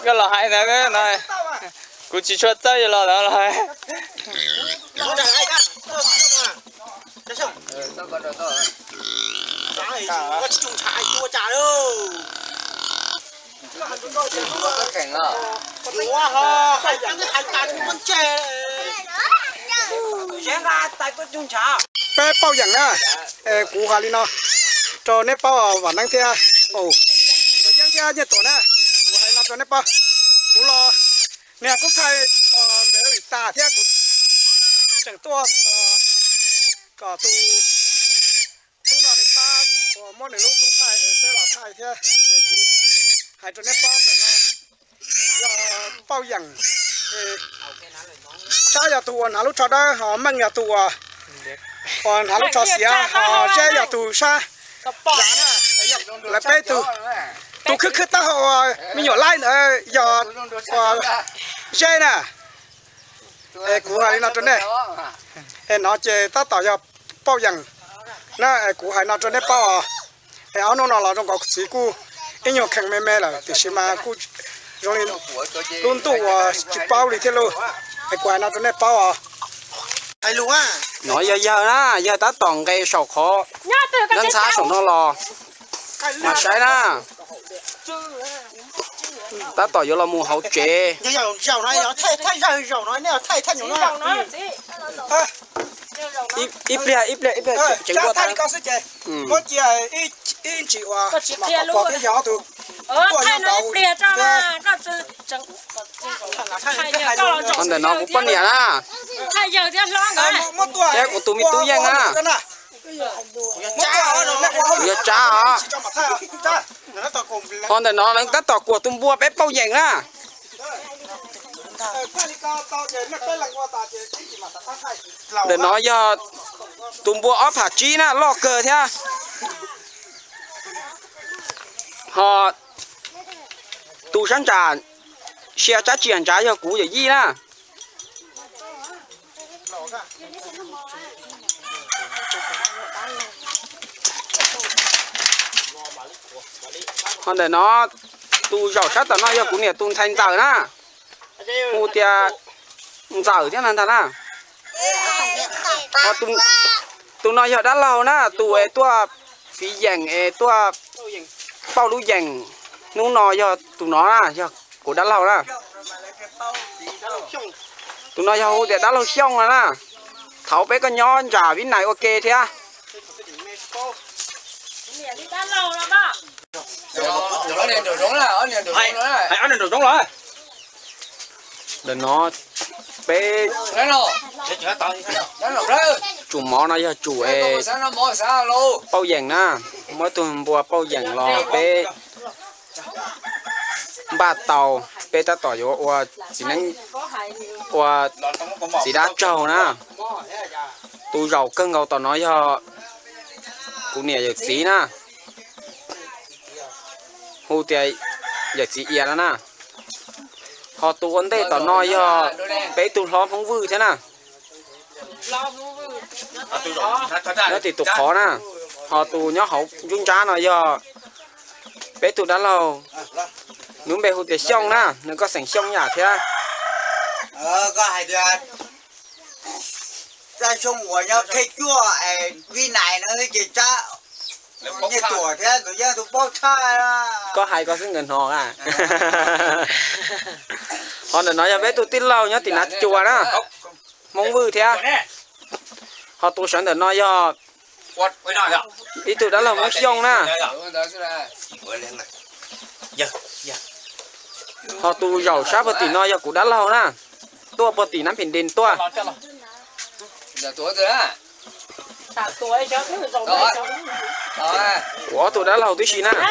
Koj los hais ntawd no, kuv tsis tshua txawj los los. Peb pauj yeem na, kuv hais li no rau neb paub Vam Neeb thiab, Ntuj Yeeb thiab Nyiaj Tuam na, kuv hais no rau neb paub, kuv los niag kuj thaij npe li tas thiab kuv tseem tuaj kom tus tub no nws pab uas muab nws lub kub thaij peb los thaij thiab, kuv hais rau neb paub ntawm no yog pauj yeem. Sab yog tus uas hnav lub tsho dawb, ho meej yog tus uas hnav lub tsho xiav, ho zeb yog tus sab. Lawv peb tug, tus khwb khwb taub hau uas me nyuam laib ntawd yog uas zeb na. Es kuv hais li no rau nej, es no ces tab tom yog pauj yeem na, es kuv hais no rau nej paub os. Es ob hnub no los zoo nkaus kuv txiv kuj ib nyuag kheev me me lawm tiam sis mas kuj zoo li lub ntuj uas tsis paub li thiab lauj. Es kuv hais no rau nej paub os. No yog yawg na, yawg tab tom nqes saum qhov nab ntxhab saum no los mas saib na. Tab tom yuav los mus hauv tsev. Ib pliag ib pliag ib pliag tseev ua tag. Qhov ntawm no kuv poj niam na, thiab kuv tus me tub Yeej na. Kuv yuav tsav os. Qhov ntawm no lawv tab tom kuas tus npua peb pauj yeem na. Ntawm no yog tus npua ob pham tsib na, loj kawg thiab. Ho tus sab ntsam sia tsab tsias ntshav yog kuv yawm yij na. Ho ntawm no tus zaum sab tom no yog kuv niam tus ntxhais ntxawm na, hu tias ntxawm thiab ntag na. Tus no yog dab laug na, tus es tuaj fiv yeem es tuaj pauj lub yeem. Hnub no yog tus no na, yog kuv dab laug na. Tus no yog hu tias dab laug Xyooj no na. Thaum peb koj nyob nram Vib Nais ua ke thiab. Ntawm no peb tsum mov no yog tsum es pauj yeem na, muab tug npua pauj yeem los peb npaj tau, peb tab tom yuav ua txiv neeb, ua txiv dab tsaug na. Tus zaum kawg nkaus tom no yog kuv niam yawm txiv na, hu tias yawm txiv Ia no na. Ho tus ua ntej tom no yog peb tug hlob Hmoob Vwj thiab na. Nyob tim tus qhov na, ho tus nyob hauv nruab nrab no yog peb tug dab laug, nws npe hu tias Xyooj na, nws koj xeem Xyooj yam thiab. Koj hais koj xwb nkawd hnov a. Ho ntawm no yog peb tug tij laug nyob tim Nav Cua na, Hmoob Vwj thiab. Ho tus sawv ntawm no yog ib tug dab laug Hmoob Xyooj na. Ho tus zaum sab puag tim no yog kuv dab laug na, tuaj puag tim Nab Phim Dis tuaj. Kuv ob tug dab laug tib si na. Coj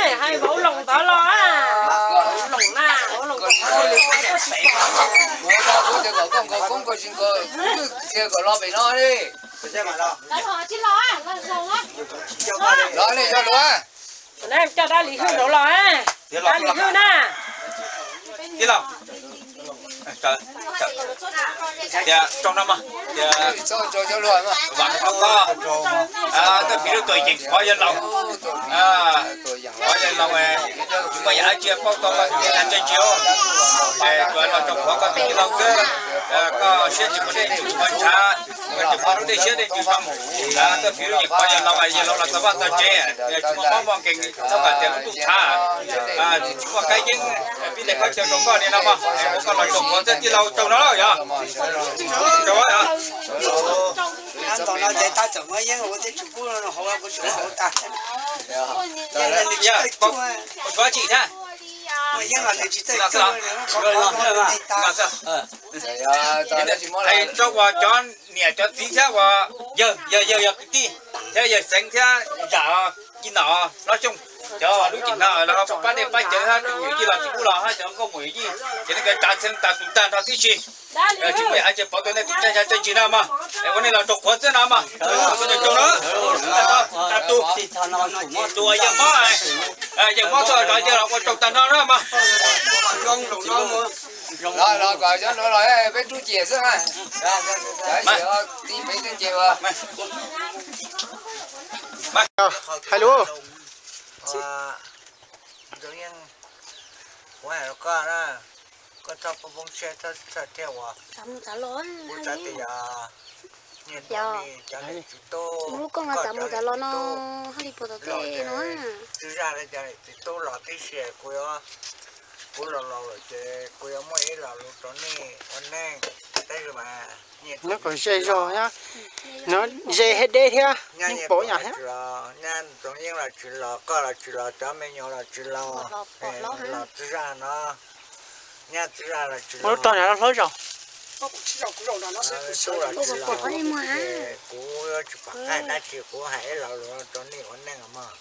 dab Lis Hwj nraud los, dab Lis Hwj na. Tias rau no mas, tias vam rau koj, tej fiv lub tuam yeem qhov yawg laus, qhov yawg laus, tsis muaj yam dab tsi paub tau koj tus tij laug Ntxawg Ntsis, es tsuas los rau qhuav koj tus tij laug kawg, koj siab tsis muaj dej tsis muaj ntshav, koj tsis muaj lub dej siab dej tsis zoo, tej fiv lub yeem qhov yawg laus, yawg laus los txog vaj txog tsev, tsis muaj mob muaj nkeeg, txhob kam tias lub ntuj tshav, tsis muaj kab yeeb, pib tes khaub ncaws rau koj li no mog, es ua koj los rau qhuav txoj tij laug rau no yog. Hais rau uas cov niam cov txiv thiab uas yawg yawg yawg kwv tij thiab yawg xeev thiab yam Ci Nom Hlob Xyooj, cov lub cim no los pab dej pab cawv hab tus yawm yij los txiv kub los hab cov nkauj muam yawm yij, ces nej kov tsav txheeb tas tus tag nrho tib si. Tsis muaj yam dab tsi pauv tau nej tus tij laug Ntxawg Ntsis no mog, es ua nej los rau qhuav txoj no mog, rau no, tas tus, tus uas yawg mob, yawg mob tuaj zov yawg los ua rau tag no na mog. Los los kom cov nuav los peb rub ces xwb na. Tib peb rub ces ua. Hais lus. Ntxoov Yeej, kuv hais rau koj na, koj txhob poob siab txhob thiaj ua. Kuv xav tias yog niag ntawd cov niam txiv tub, koj cov niam txiv tub los ces, twb zaj li cov niam txiv tub los tib si, kuv, kuv los laus lawm ces kuv yuav muaj ib lo lus rau nej ua neej, tab sis mas nyob kom ze zog, nyob ze hab deb thiab, yeej pom yam thiab. Nyab Ntxoov Yeej los tsis los, koj los tsis los, cov me nyuam los tsis los, los txij zaj no, nyab txij zaj los tsis los, lub rog hlub zaum, kuv los tsis los, kuv yuav tsis pom qab dab tsi, kuv hais ib lo lus rau nej ua neej mog.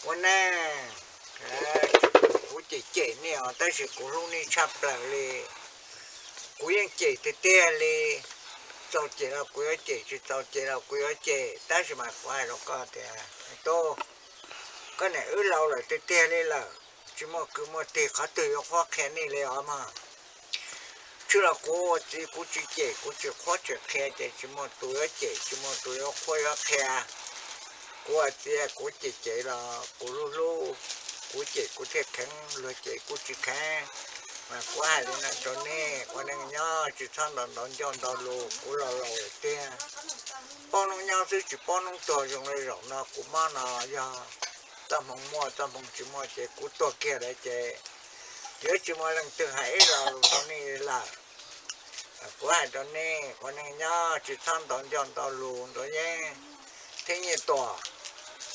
Ua neej, kuv cem cem nej os, tab sis kuv hlub nej tshaj plaws li. Kuv yeej cem tiag tiag li. Txaus cem los kuv yuav cem, tsis txaus cem los kuv yuav cem, tab sis mas kuv hais rau koj tias, tub, koj niam wb laus lawm tiag tiag li lawm, tsis muaj kwv muaj tij qhov twg yuav qhuab qhia nej li os mog. Txij los kuv ua txiv kuv tsis cem, kuv tsis qhuab tsis qhia ces tsis muaj tus yuav cem, tsis muaj tus yuav qhuab yuav qhia. Kuv ua txiv kuv cem cem los kuv hlub hlub, kuv cem kuv thiaj kheev, luag cem kuv tsis kheev. Mas kuv hais li no rau nej ua neej nyob tsis txhob ntaus ntaus ncauj ntaus lus, kuv los laus lawm tiag. Paub hnub nyob xwb tsis paub hnub tuag, zoo li zaum no kuv mob no yog txoj hmoo muaj txoj hmoo tsis muaj ces kuv tuag kiag lawm ces yuav tsis muaj leej twg hais ib lo lus rau nej lawm. Kuv hais rau nej ua neej nyob tsis txhob ntaus ncauj ntaus lus, Ntxoov Yeej thiab Nyiaj Tuam,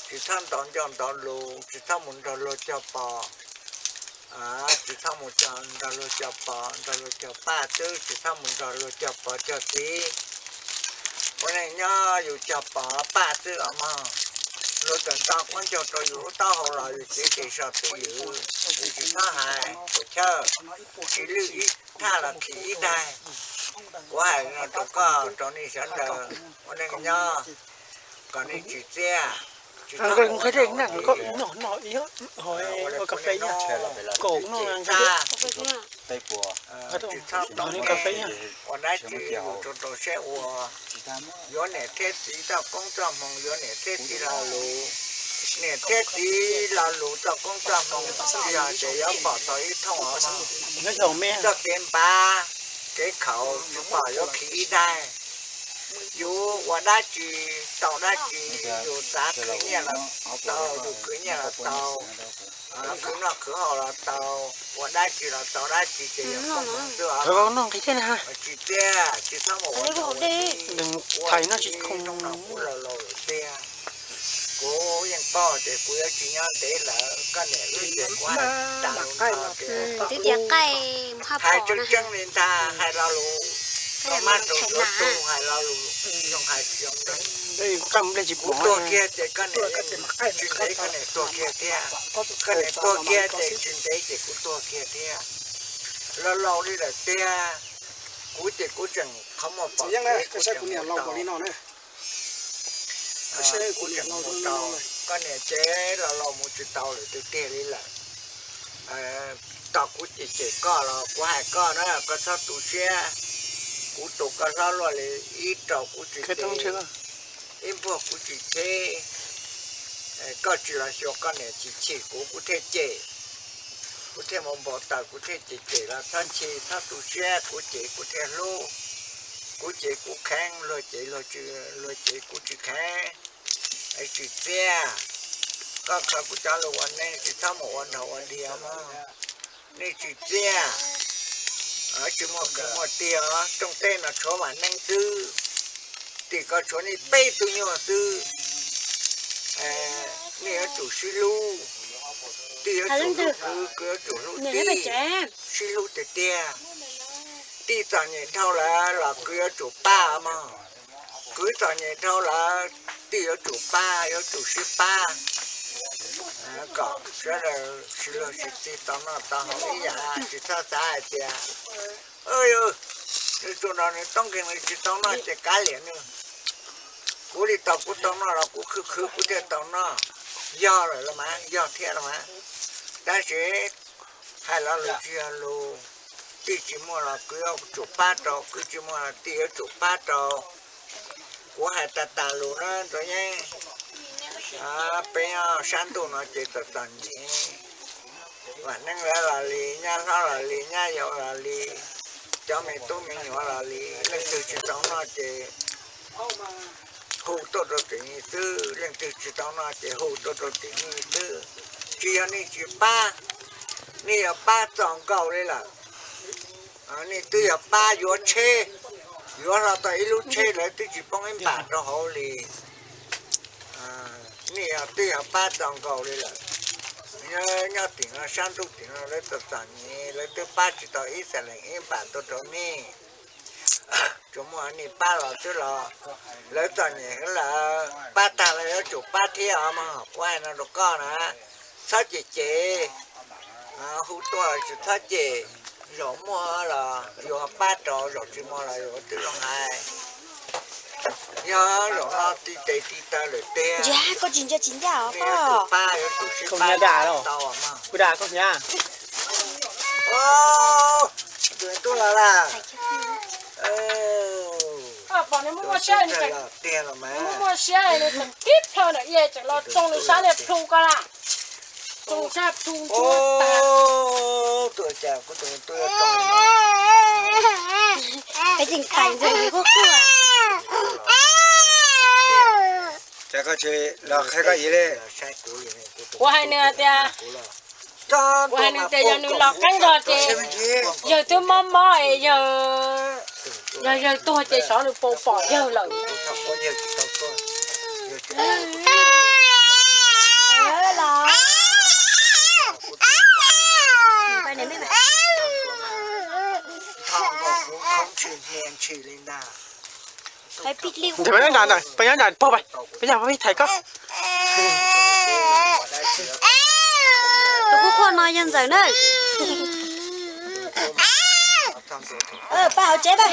tsis txhob ntaus ncauj ntaus lus, tsis txhob mus nrog luag cog pos, tsis txhob mus nrog luag cog pos, nrog luag cog paj xwb, tsis txhob mus nrog luag cog pos cog txiv. Ua neej nyob yus cog pos paj xwb los mog, luag tseem nto khaub ncaug rau yus lub taub hau los yus cev tes so twj ywm, yus tsis txhob hais puas chawj, tsis lwj ib thaj los khi ib daig. Kuv hais no rau koj rau nej sawv daws ua neej nyob, kom nej tsis txiaj, tsis txhob mus ua neej no, tsis txhob ua dab tsi yus rau rau siab ua. Yuav niam thiab txiv txoj koob txoj hmoo, yuav niam thiab txiv lo lus, niam thiab txiv lo lus txoj koob txoj hmoo, yog ces yuav pom tau ib thooj os mog. Txoj kev npab kev khaum tsis pom yuav khi ib daig. Yus ua dab tsi tau dab tsi, yus xav khwv nyiaj los tau, yus khwv nyiaj los tau, khwv noj khwv haus los tau, ua dab tsi los tau dab tsi ces yog koob hmoov xwb os. Tsis txiaj, tsis txhob mus ua neej ua txiv. Kuv ua txiv hnub no kuv laus laus lawm tiag, kuv yeej paub tias kuv yuav tsis nyob ntev lawm, koj niam wb ces kuv hais tas lus no ces hais tseeb tseeb li ntag, hais lo lus rau mab rau suav tu, hais lo lus zoo hais tsis zoo. Kuv tuag kiag ces koj niam tsis ntev koj niam tuag kiag thiab, koj niam tuag kiag ces tsis ntev ces kuv tuag kiag thiab. Laus laus li lawm tiag, kuv ces kuv tseem qhov muag pom kev, kuv tseem mus tau, kuv tseem mus tau, koj niam ces laus laus mus tsis tau lawm tiag tiag li lawm. Tom kuv cem cem koj los kuv hais koj na, koj txhob tu siab. Kuv tus koj hlob luaj li, ib rau kuv tsis tes, ib npuag kuv tsis cheb. Koj tsis los xyuas koj niam tsis chim kuv, kuv thiaj cem, kuv thiaj mus npau taws, kuv thiaj cem cem los txhob ntshai, txhob tu siab, kuv cem kuv thiaj hlub, kuv cem kuv kheev, luag cem luag tsis, luag cem kuv tsis kheev. Es tsis txiaj, koj khaws kuv cov lus ua neej tsis txhob mus ua nrog ua diav mog. Nej tsis txiaj, tsis muaj kwv muaj tij os, rooj teb no tshuav vam neej xwb, tim ko tshuav nej peb tug nyuag xwb. Nej yuav tsum sib hlub, tij yuav tsum hlub kwv, kwv yuav tsum hlub tij, sib hlub tiag tiag. Tij txom nyem dhau lawm los kwv yuav tsum pab mog. Kwv txom nyem dhau lawm, tij yuav tsum pab, yuav tsum sib pab kom sawv daws sib luag sib txig tau noj tau haus ib yam, tsis txhob xav hais tias nws tus no nws toob nkeeg nws tsis tau noj ces kav liam nws. Kuv li tau kuv tau noj los kuv khwv khwv kuv thiaj tau noj. Yog lawm los mas, yog thiab los mas. Tab sis hais lo lus tsis yog lus, tij tsis muaj los kwv yuav tsum pab rau, kwv tsis muaj los tij yuav tsum pab rau. Kuv hais tas tas lus na Ntxoov Yeeb, peb nyob sab ntuj no ces txom txom nyem, vam neej lawv los li, nyab hlob los li, nyab yau los li, cov me tub me nyuam los li, leej twg tsis tau noj ces hu tuaj rau tim nej xwb, leej twg tsis tau noj ces hu tuaj rau tim nej xwb. Tsis yog nej tsis pab, nej yog pab txaus nkaus li lawm. Nej twb yog pab yuav tsheb, yuav hlo tau ib lub tsheb lawv twb tsis poob ib npam rau hauv li. Nej yog twb yog pab txaus nkaus li lawm. Nyob tim no sab ntuj tim no lawv txom txom nyem, lawv twb pab tsis tau ib xas lees ib npam tuaj rau nej. Tsuas muaj nej pab los xwb los lawv txom nyem heev lawm, pab tag lawv yuav tsum pab thiab os mog. Kuv hais no rau koj na, txhob cem cem, hu tuaj tsis txhob cem, zaum muaj los yuav pab rau, zaum tsis muaj los yuav twb zoo hais. Yog zaum no tib tes tib taw lawm tiag, koj tsis ntsia tsis ncaj os, nej yuav tsum pab, yuav tsum sib pab tau mog. Tus tub los lawm. Tiag los mas. Tib plhaw ntawm ia tseem los tsoo nws sab niag plhu ko lawm. Tsoo sab plhu ntsuab tas. Tus cas kuv tus tub yuav tsoo li no. Peb ceev khais ntxawg yus quaj quaj. Cas koj tsis los qhia koj ib li. Kuv hais nws tias, kuv hais nws tias yog nws los qeeb zog ces yawg twb mob mob es yawg, yog yawg tuag ces xyov nws puas pom yawg lawm. Ntawm peb nyob nram, peb nyob nram pog, peb nyob peb thaiv koj. Tus quaj quaj no yog Ntxawm na. Pab hauv tsev pab.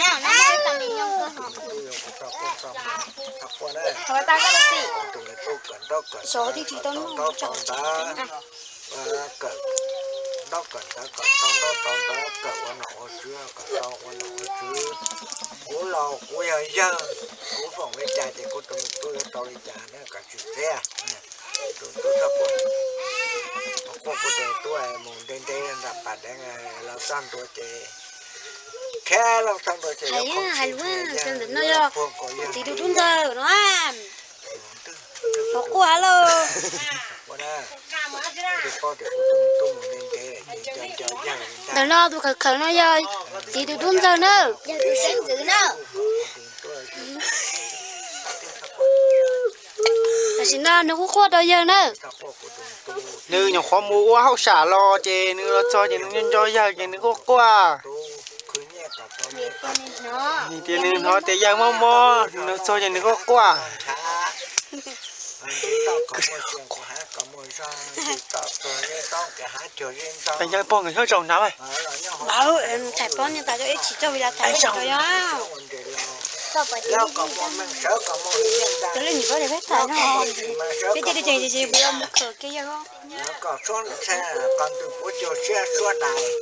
Sov thiaj tsis tau noj. Kawm ntaub kawm ntawv kom tau ntaub tau ntawv, kawm ua nom ua tswv kom tau ua nom ua tswv. Kuv laus kuv yog yawg, kuv foom li cas ces kuv tus me tub yuav tau li cas na, kom tsis txiaj. Tus tub txhob quaj, quaj kuv tus tub mus ntev ntev nram pas deev los txog ntua ces, khiav los txog ntua ces hais lus ntawm no yog txiv tus tub ntxawg no. Ho quaj lawm. Ntawm no tus khawv khawv no yog txiv tus tub ntxawg na. Tam sim no nws quaj quaj rau yawg na. Nws nyuam qhuav mus ua hauj sam los ces nws los txog ces nws nco nco yawg ces nws quaj quaj. Tias nws hnov tias yawg mob mob, nws los txog ces nws quaj quaj. Peb nyob pog nkawd nyob tsaus nrad. Thaim pog niag tas ib tsis txog vim las thaim yog. Los kom muaj meej, sawv kom muaj li yeej ntag. Los kom muaj txim mas sawv kom muaj li txim ntag. Kom suab ntxhais qos ntws puav caug siab suab dais,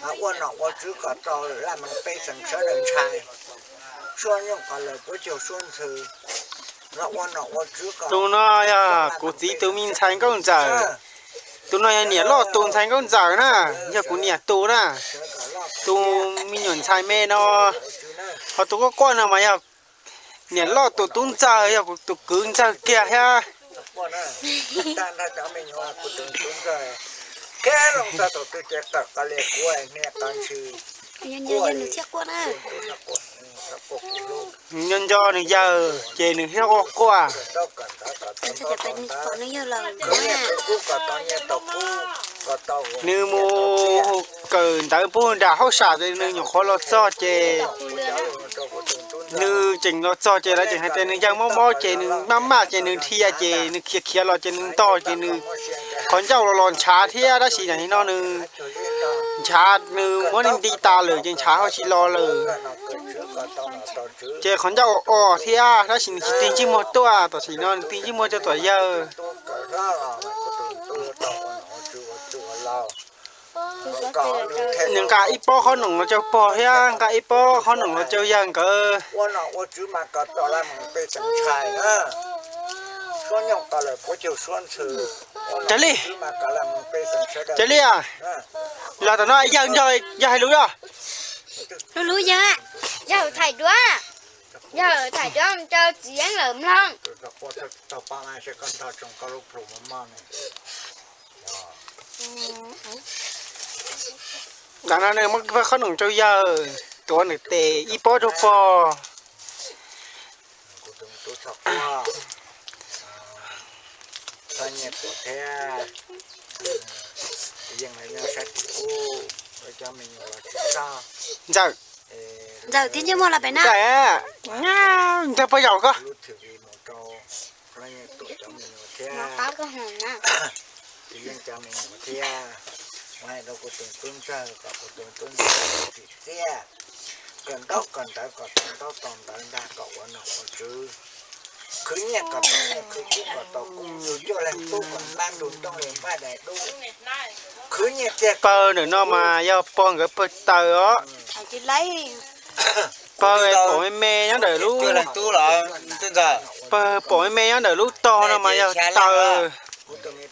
los ua nom ua tswv kom tau laj meej pej xeem sawv daws ntshai. Suab nyooj qos lawm puav caug suab ntxhw, los ua nom ua tswv kom... Tus no yog kuv txiv tus me ntxhais nkauj ntxawm. Tus no yog niam loj tus ntxhais nkauj ntxawm na, yog kuv niam tus na. Tus me nyuam ntxhais me no, ho tus quaj quaj no mas yog niam loj tus tub ntxawg, yog kuv tus kwv ntxawg kiag thiab. Nws nco nco nws yawg ces nws thiaj quaj quaj. Nws mus kawm ntawv puag nram hauj sam ces nws nyuam qhuav los txog ces nws tseem los txog ces lawv tseem hais tias nws yawg mob mob ces nws maj maj ces nws dhia ces nws khiav khiav los ces nws ntog ces nws qhov ncauj los los ntshav thiab, tab sis tam sim no nws ntshav, nws muab nws nti tas lawm ces ntshav ho tsis los lawm. Ces qhov ncauj o thiab, tab sis nws tsis tig ntsej muag tuaj, tam sim no nws tig ntsej muag tuaj tom yawg. Nws nqa ib pob qhob noom los rau pog thiab nqa ib pob qhob noom los rau yawg nkawd. Ua nom ua tswv mas kom tau laj meej pej xeem ntshai na. Suab nyooj qos lawm puav caug suab ntxhw. Ua nom ua tswv mas kom laj meej pej xeem sawv daws. Cia li, los tom no yawg nrog yawg hais lus os. Lub lub yawg, yawg thaij duab, yawg thaij duab mus rau txiv yeeb lawm mloog. Ntawm no nws muab qhob noom rau yawg, tuav nws tes ib pob rau pog. Ntxawm, ntxawm thiab ntsej muag los pem na. Ntxawm, ntxawg pog zaum ko. Thiab, kuv tus tub ntxawg kom kuv tus tub ntxawg txim txiaj, kawm ntaub kawm ntawv kom tau ntaub tau ntawv ntag, kom ua nom ua tswv, khwv nyiaj kom tau nyiaj, khwv kub kom tau kub, yug cuaj leeg tub kom npab ntug nrooj li npab dais dub, khwv nyiaj txiag. Pawg ntawm no mas yog pog nkawd pawg taws os. Pawg pom me me nyob ntawm lub, pawg pom me me nyob ntawm lub tog no mas yog taws,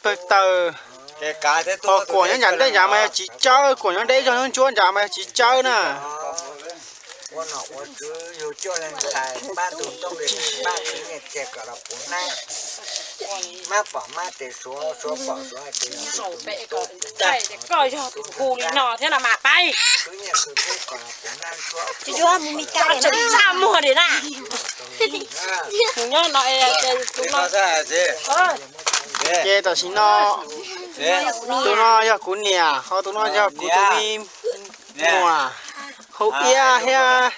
pawg taws. Ho kuam nyob nram ntej nrad mas yog txiv tsawb, kuam nyob deb zog ntsuab nrad mas yog txiv tsawb na. Koj yog tus hu li no thiab no mas pab. Tsis yuav mus Mes Kas tsis txaj muag li na. Mus nyob no, tus no, ces tam sim no tus no yog kuv niam, ho tus no yog kuv tus me muam, hu Iab thiab.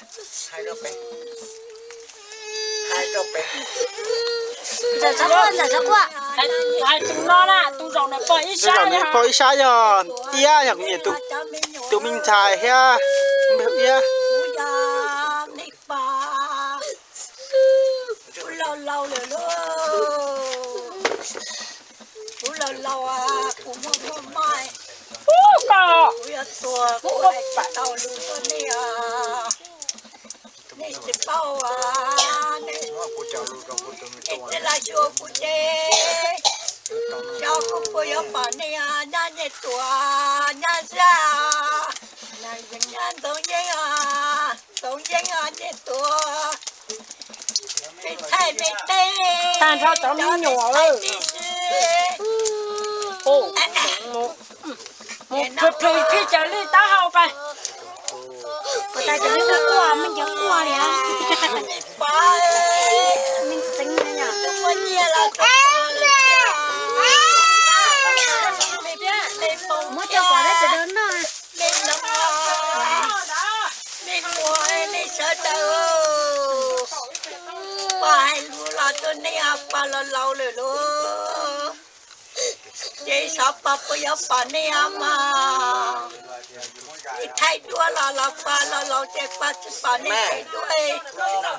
Tus zaum no pog ib sab yog Iab, yog kuv niam tus me ntxhais thiab, Iab. Kuv laus laus, kuv muaj muaj maj, kuv yuav tuag, kuv hais tsis tau lus rau nej os. Nej tsis paub, nej tsis los xyuas kuv ces xyov kuv puas yuav pom nej nyab nyiaj tuam nyab zaj, nyab ntxoov yeeb, ntxoov yeeb nyiaj tuam. Peb thaij me teb, tag nrho cov me nyuam, mus plhws plhws thiaj caws li taub hau pais. Puas tas cov me quaj quaj, me ntsis quaj li. Me xeev no yom. Muab coj pov rau sawv daws noj. Nej hluas, nej sawv daws, pog hais lus los rau nej, pog laus laus lawm lauj. Ces xyov pog puas yuav pom nej os mog. Nej thaij duab los los pog los laus ces pog tsis pom nej thaij duab.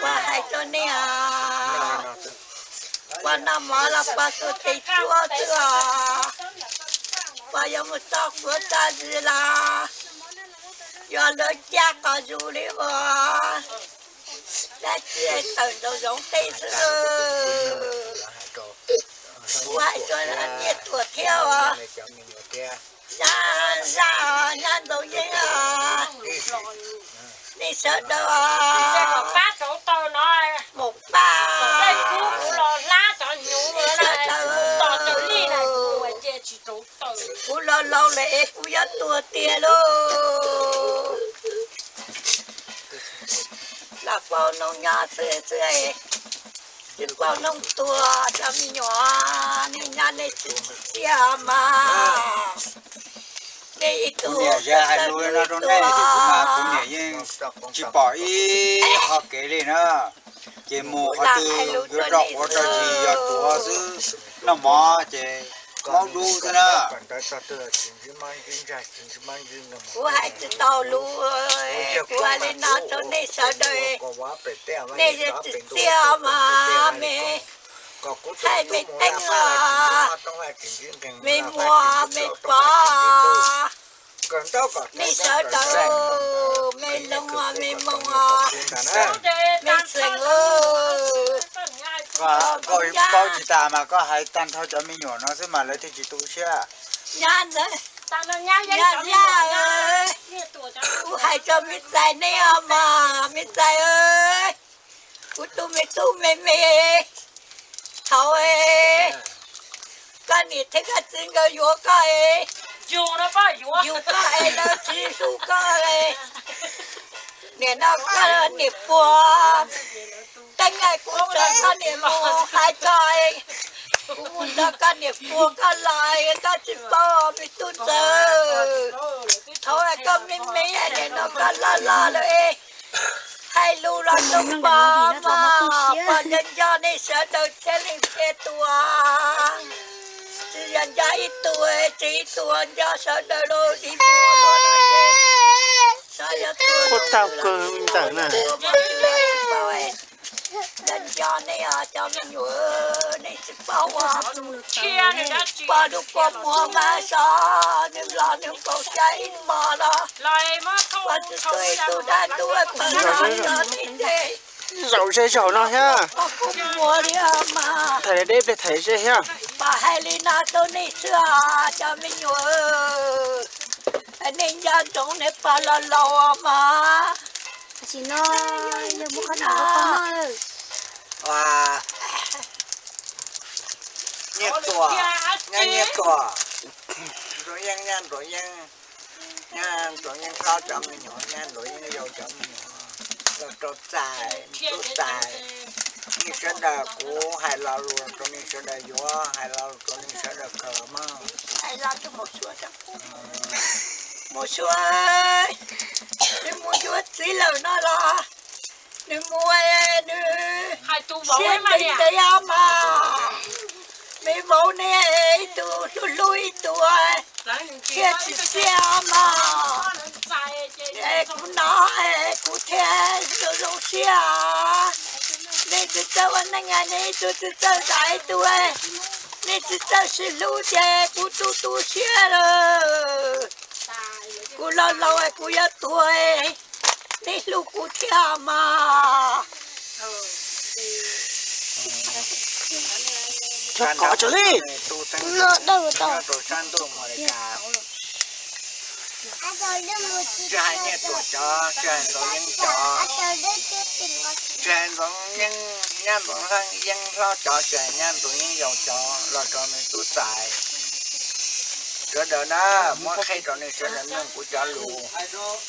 Pog hais rau nej os, pog noj mov los pog xuas tes cuab xwb os. Pog yuav mus txog puag txog zis los yuav lawv caj qos zus li uas dab tsi tawm nraum zoov tej xwb. Kuv hais rau Nyiaj Tuam thiab os, Zaj, Zaj, Nyab Ntxoov Yeeb os, nej sawv daws os, mus pab, nej sawv daws. Kuv laus laus lawm es kuv yuav tuag tiag lauj. Lam faus noog nyob xwb xwb, tsis faus noog tuag. Cov me nyuam, nej nyob nej tsis txiaj mas, nej ib tug niam yeej hais lus no rau nej, kuv niam yeej tsis pom ib qho kev li na. Ces mus qhov twg yuav rau quav rau zis yog tuav xwb, noj mov ces maub dub xwb na. Kuv hais tsis tau lus, kuv hais li no rau nej sawv daws, nej tsis txiaj mas me, thaij me teeb os, me muag me pov, nej sawv daws, me loog os me moog os, me xeem os. Koj paub tsis tas mas koj hais tag nrho cov me nyuam no xwb mas lawv thiaj tsis tu siab. Nyab, Nyab Zaj, kuv hais rau me ntxhais nej os mas me ntxhais, kuv tus me tub me me thaum koj niam thiab koj txiv nkawd yuav koj, yug koj es lawv tsis hlub koj, nim no koj niam puag, teeb kuv nrog koj niam mus hais txog, kuv mus nrog koj niam puag koj los koj tsis paub me tub ntxawg. Thaum koj me me nim no koj loj loj lawm, hais lus los tub pog mas, pog nco nco nej sawv daws txhia leej txhia tus, tsis yog nco ib tug, tsis ib tug, nco sawv daws los li. Quaj tau kawg ntawm na. Nco nco nej os cov me nyuam, nej tsis paub ua, pog lub kua muag mas sov nws los nws nkaus xya ib hmos los, pog tsis tuaj ib tug dab ntub pog los nco nej ces zaum ze zaum no thiab. Pog kua muag li os mas, thaiv deb pliag thaiv ze thiab. Pog hais li no rau nej xwb os cov me nyuam, nej nco ntsoov nej pog los laus os mas. Tam sim no yog muab qhov no rau pog noj. Nyiaj Tuam, Nyab Nyiaj Tuam, Ntxoov Yeeb, Nyab Ntxoov Yeeb, Nyab Ntxoov Yeeb hlob cov me nyuam, Nyab Ntxoov Yeeb yau cov me nyuam, los rau txais, tub txais, nej sawv daws, kuv hais lo lus rau nej sawv daws, yuav hais lo lus rau nej sawv daws kawg mog. Mus Suav, nws mus yuav txiv lawm no los, nws mus, nws siab ntev ntev os mas, me vauv ne, ib tug hlub hlub ib tug, thiaj tsis txiaj os mas. Kuv hnov kuv thiaj zoo zoo siab. Nej tsis txawj ua neej, nej ib tug tsis txawj zam ib tug, nej tsis txawj sib hlub ces kuv tu tu siab lawm. Kuv laus laus kuv yuav tuag, nej hlub kuv thiab mas. Tso kov tso li. Rau sab ntuj Amelikas, tsis hais Nyiaj Tuam cov, tsis hais Ntxoov Yeeb cov, tsis hais Ntxoov Yeeb, Nyab Ntxoov Yeeb hlob cov, tsis hais Nyab Ntxoov Yeeb yau cov, los rau nws tub txais. Sawv daws na, muab qhia rau nws sawv daws mloog kuv cov lus.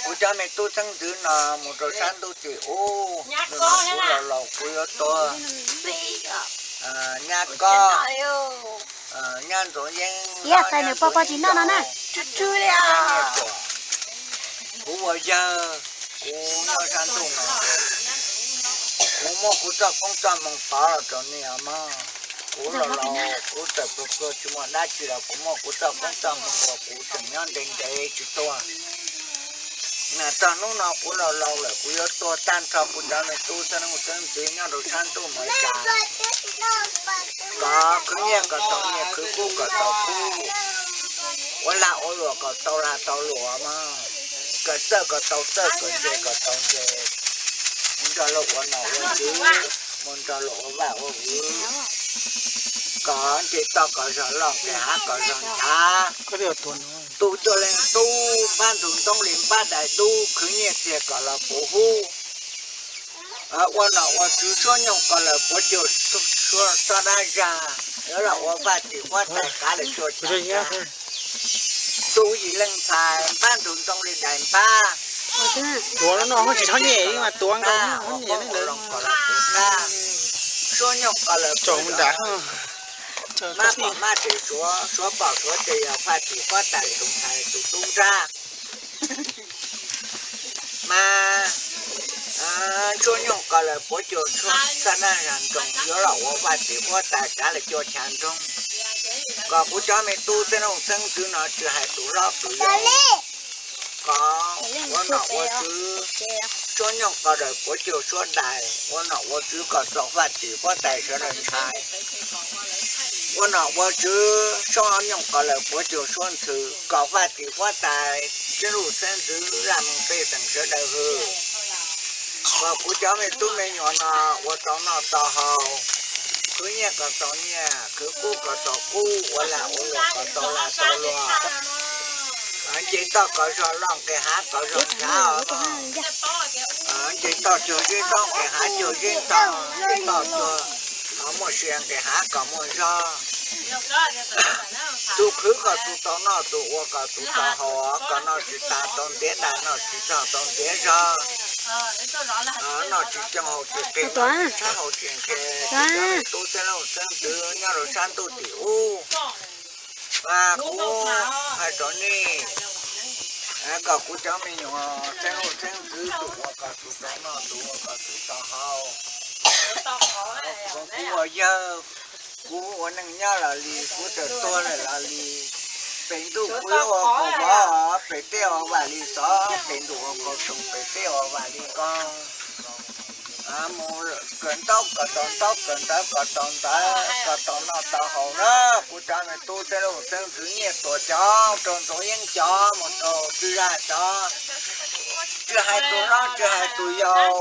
Kuv cov me tub xeeb ntxwv no mus rau sab ntuj tim ub, nws los kuv los laus kuv yuav tuag. Nyab Kob, Nyab Ntxoov Yeeb, Nyab Ntxoov Yeeb, kuv ua yawg, kuv nyob sab ntuj no, kuv muab kuv txoj koob txoj hmoo pov los rau nej os mog. Kuv los laus, kuv txawm pluag pluag tsis muaj dab tsi los kuv muaj kuv txoj koob txoj hmoo uas kuv tseem nyob ntev ntev tsis tuag. Mas txog hnub no kuv los laus lawm, kuv yuav tuag tag nrho. Kuv cov me tub xeeb leej xeeb ntxwv nyob rau sab ntuj Meskas, kov khwv nyiaj kom tau nyiaj, khwv kub kom tau kub, ua lag ua luam kom tau lag tau luam mog, kawm txawj kom tau txawj, kawm ntse kom tau ntse, mus nrog luag ua nom ua tswv, mus nrog luag ua vaj ua vwv, kom nce toj kom zog loj, nqis hav kom zog nchav. Tus cuag leej tub npab ntug ntoo li npab dais dub, khwv nyiaj txiag kom los puv hub, ua nom ua tswv suab nyooj ko lawm puav cuag suab dab zag, yuav los ua vaj tim huab tais kav lawm cuag chav nrag. Tus yim leej ntxhais npab ntug ntoo li dais npab, tuav no tsis txhob nyem mas tuav nkaus, ua poob ua loo kom los puv qab, suab nyooj ko lawm puav nrag, mab pom mab tes suav, suav pom suav tes, yog vaj tim huab tais tus ntxhais tus tub nrab. Mas suab nyooj ko lawm puav cuag suab txaj nab zag nroog, yuav los ua vaj tim huab tais kav lawm cuag chav nroog. Kom kuv cov me tub xeeb leej xeeb ntxwv no tsis hais tus hlob tus yau, kom ua nom ua tswv, suab nyooj ko lawm puav cuag suab dais, ua nom ua tswv kom txaus vaj tim huab tais sawv daws ntshai, ua nom ua tswv suab nyooj ko lawm puav cuag suab ntxhw, kom vaj tim huab tais xeeb leej xeeb ntxwv laj mej pej xeem sawv daws hwm. Kom kuv cov me tub me nyuam no ua tau noj tau haus, khwv nyiaj kom tau nyiaj, khwv kub kom tau kub, ua lag ua luam kom tau lag tau luam, nce toj kom zog loj, nqis hav kom zog nchav, nce toj cuag zeb ntaub, nqis hav cuag zeb ntaub, nce toj cuag muaj sia, nqis hav kom muaj zog. Tus khwv kom tus tau noj, tus ua kom tus tau haus, kom noj tsis tas tau ntiav dais, noj tsis txog tau ntiav zog, noj tsis coob haus tsis qis, noj tsis tshab haus tsis nqhis. Kuv cov me tub xeeb leej xeeb ntxwv nyob rau sab ntuj tim ub, kuv hais rau nej, kom kuv cov me nyuam xeeb leej xeeb ntxwv, tus ua kom tus tau noj, tus ua kom tus tau haus, kuv ua yawg, kuv ua neej nyob los li, kuv txawm tuag lawm los li, pem ntuj kuv yuav ua kaus vov, pem teb ua vam li xov, pem ntuj ua kaus toom, pem teb ua vam li koob. Mus kawm ntaub kom tau ntaub, kawm ntawv kom tau ntawv, kom tau noj tau haus na. Kuv cov me tub xeeb leej xeeb ntxwv, nyiaj tuam cov, rau ntxoov yeeb cov, mus rau tswv zaj cov, tsis hais tus hlob tsis hais tus yau,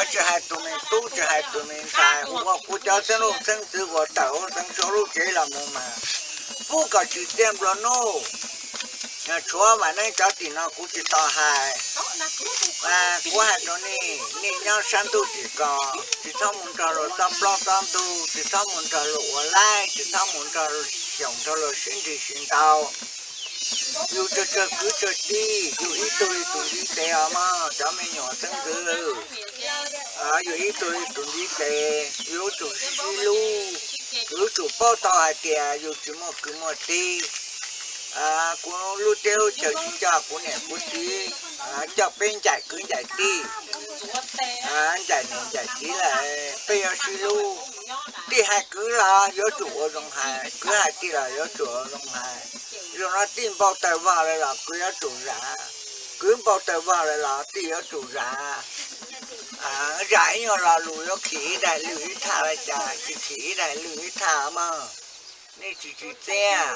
tsis hais tus me tub tsis hais tus me ntxhais, ua kuv cov xeeb leej xeeb ntxwv uas tawm hauv xeev Suav lub tsev los mus mas, pub kom tsis txiaj nplua nuj. Tshuav vam neeb cov tim no kuv tsis tau hais, mas kuv hais rau nej, nej nyob sab ntuj tim ko, tsis txhob mus nrog luag txob plaub txob ntug, tsis txhob mus nrog luag ua laib, tsis txhob mus nrog luag xyaum, nrog luag sib nrig sib ntaus. Yus tsawg tsawg kwv tsawg tij, yus ib tug li tus ntiv tes os mog cov me nyuam xeeb ntxwv. Yus ib tug li tus ntiv tes, yus yuav tsum sib hlub, yus yuav tsum paub tau hais tias yus tsis muaj kwv muaj tij. Kuv lub teb lub chaw tsis coj kuv niam kuv txiv, coj peb ncaim kwv ncaim tij, ncaim niam ncaim txiv lawm, peb yuav sib hlub. Tij hais kwv los yuav tsum ua zoo hais, kwv hais tij los yuav tsum ua zoo hais. Zaum no tij npau taws vog lawm los kwv yuav tsum zam, kwv npau taws vog lawm los tij yuav tsum zam. Zam ib nyuag lo lus yuav khim ib daim lwj ib thaj li cas, tsis khim ib daim lwj ib thaj mog. Nej tsis tsim txiaj,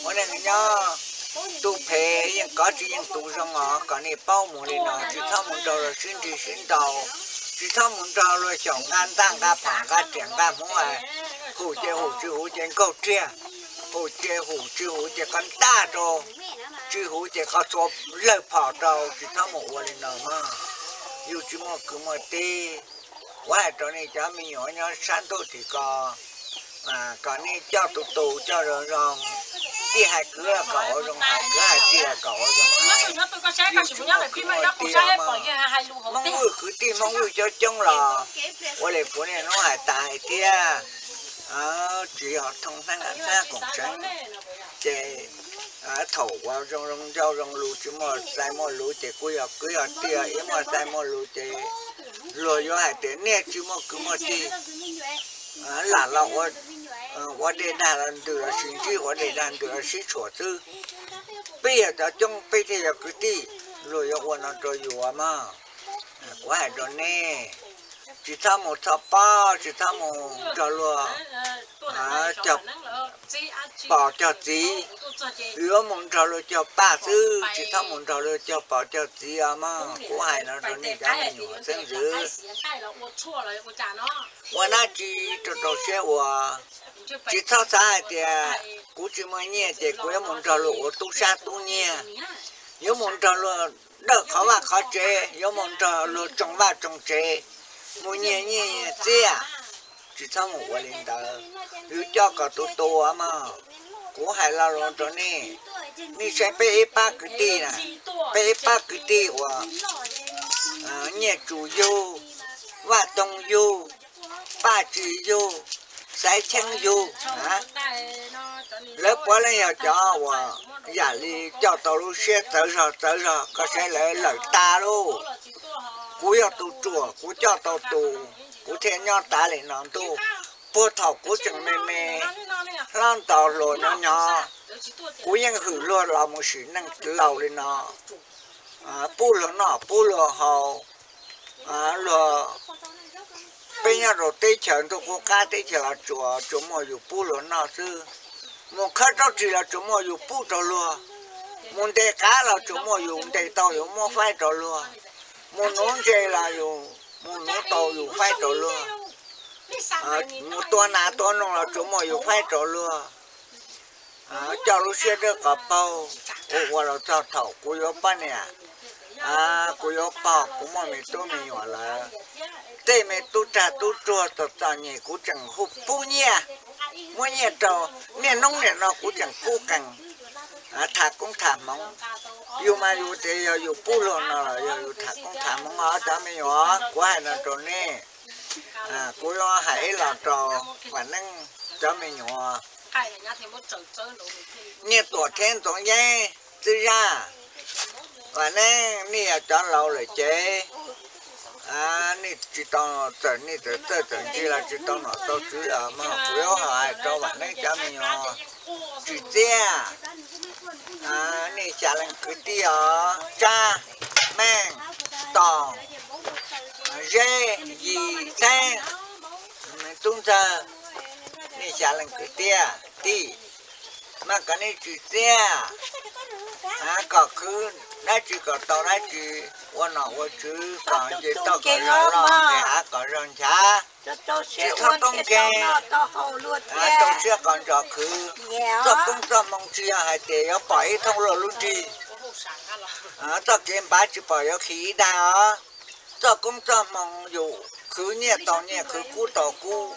ua neej nyob, tus phem yeej kov tsis yeej tus zoo os, kom nej paub mus li no, tsis txhob mus nrog luag sib nrig sib ntaus, tsis txhob mus nrog luag xyaum nqa ntaj nqa phom nqa riam nqa hmuv, hum ces hum tsis huv ces nkaug riag, hum ces hum tsis huv ces qhov ntaj rau, tsis huv ces qhov txhua lawg phom rau, tsis txhob mus ua li no mog. Yus tsis muaj kwv muaj tij. Kuv hais rau nej cov me nyuam nyob sab ntuj tim ko, kom nej coj tus tus coj zoo zoo, tij hais kwv los kom ua zoo hais, kwv hais tij los kom ua zoo hais. Yus tsis muaj kwv muaj tij os mog. Hmoob Vwj kwv tij Hmoob Vwj coob coob los ua li kuv niaj hnub hais tas hais thiab, tsis yog thooj hmab koom tseeb, ces thaum uas zoo zoo ncauj zoo lus tsis muaj txais muaj lus ces kuj yog kwv yog tij, ib muaj txais muaj lus ces luag yuav hais tias niaj tsis muaj kwv muaj tij. lam los ua dej dag los ntws los sis ntsib ua dej dag ntws los sib tshuam xwb. Peb yog cov coob peb thiaj yog kwv tij, luag yuav ua no rau yus mog. Kuv hais rau nej, tsis txhob mus txhos pob, tsis txhob mus nrog luag cog pos cog txiv. Yuav mus nrog luag cog paj xwb, tsis txhob mus nrog luag cog pos cog txiv os mog. Kuv hais no rau nej cov me nyuam xeeb ntxwv. Ua dab tsi rau rau siab ua, tsis txhob xav hais tias kuv tsis muaj nyiaj ces kuv yuav mus nrog luag ua tub sab tub nyiag, yuav mus nrog luag dawj qhov vaj qhov tsev, yuav mus nrog luag tsoo vaj tsoo tsev, mus nyiag nyiaj nyiag txiaj. Tsis txhob mus ua li ntawd, yus coj kom tu tu mog. Kuv hais lo lus rau nej, nej saib peb ib pab kwv tij na, peb ib pab kwv tij uas Nyiaj Tsu yug, Vaj Toog yug, Paj Tsi yug, Xaiv Cheeb yug na, lawv puav leej yog cov uas yam li coj tau lub siab txawv zog txawv zog, koj saib lawv lawm tas lauj. Kuv yog tus ruam, kuv coj tau tus, kuv thiaj nyob tas li no ntuj. Puag thaum kuv tseem me me, hlob nto hluas nyob nyob, kuv yeej hwm luag los mus sim neej laus li no, pub luag noj pub luag haus, luag, peb nyob rau teb chaws ntuj qub qab teb chaws los tsuas, tsuas muaj yus pub luag noj xwb. Mus khawb raub ris los tsuas muaj yus pub rau luag, mus ntes qav los tsuas muaj yus ntes tau yus muab faib rau luag, mus nuv ntses los yus mus nuv tau yus faib rau luag, mus tua nas tua noog los tsuas muaj yus faib rau luag. Coj lub siab dawb qhov paug, ua ua los txog thaum kuv yuav poj niam, kuv yuav pog, kuv muaj me tub me nyuam lawm, tej me tub rag tub ruag txom txom nyem kuv tseem hu pub nyiaj, muab nyiaj rau. Niaj hnub niam no kuv tseem pub qees, tham koob tham hmoov. Yus mas yus tias yog yus pub luag no los yog yus tham koob tham hmoov os cov me nyuam, kuv hais no rau nej. Kuv yuav hais ib los rau Vam Neeb cov me nyuam, Nyiaj Tuam thiab Ntxoov Yeeb Txwj Zaj. Vam Neeb nej yog cov laus lawm ces nej tsis tau, txawm nej txawj txawj txawm ntse los tsis tau nom tau tswv los mas kuv yuav hais rau Vam Neeb cov me nyuam, Tsim Txiaj, nej xya leej kwv tij os, Tsab, Meej, Toom, Zeb, Yis, Xeeb, Tub Ntxawg, nej xya leej kwv tij, tij, mas kom nej tsim txiaj, kom khwv dab tsi kom tau dab tsi, ua nom ua tswv kom nce toj kom zog loj, nqis hav kom zog nchav, tsis txhob poob keeg, rau siab kom ntsos khwv. Txoj koob txoj hmoo tsis yog hais tias yuav pom ib thooj luaj lub nrig, txoj kev npav tsis pom yuav khi ib dag os. Txoj koob txoj hmoo yus khwv nyiaj tau nyiaj, khwv kub tau kub,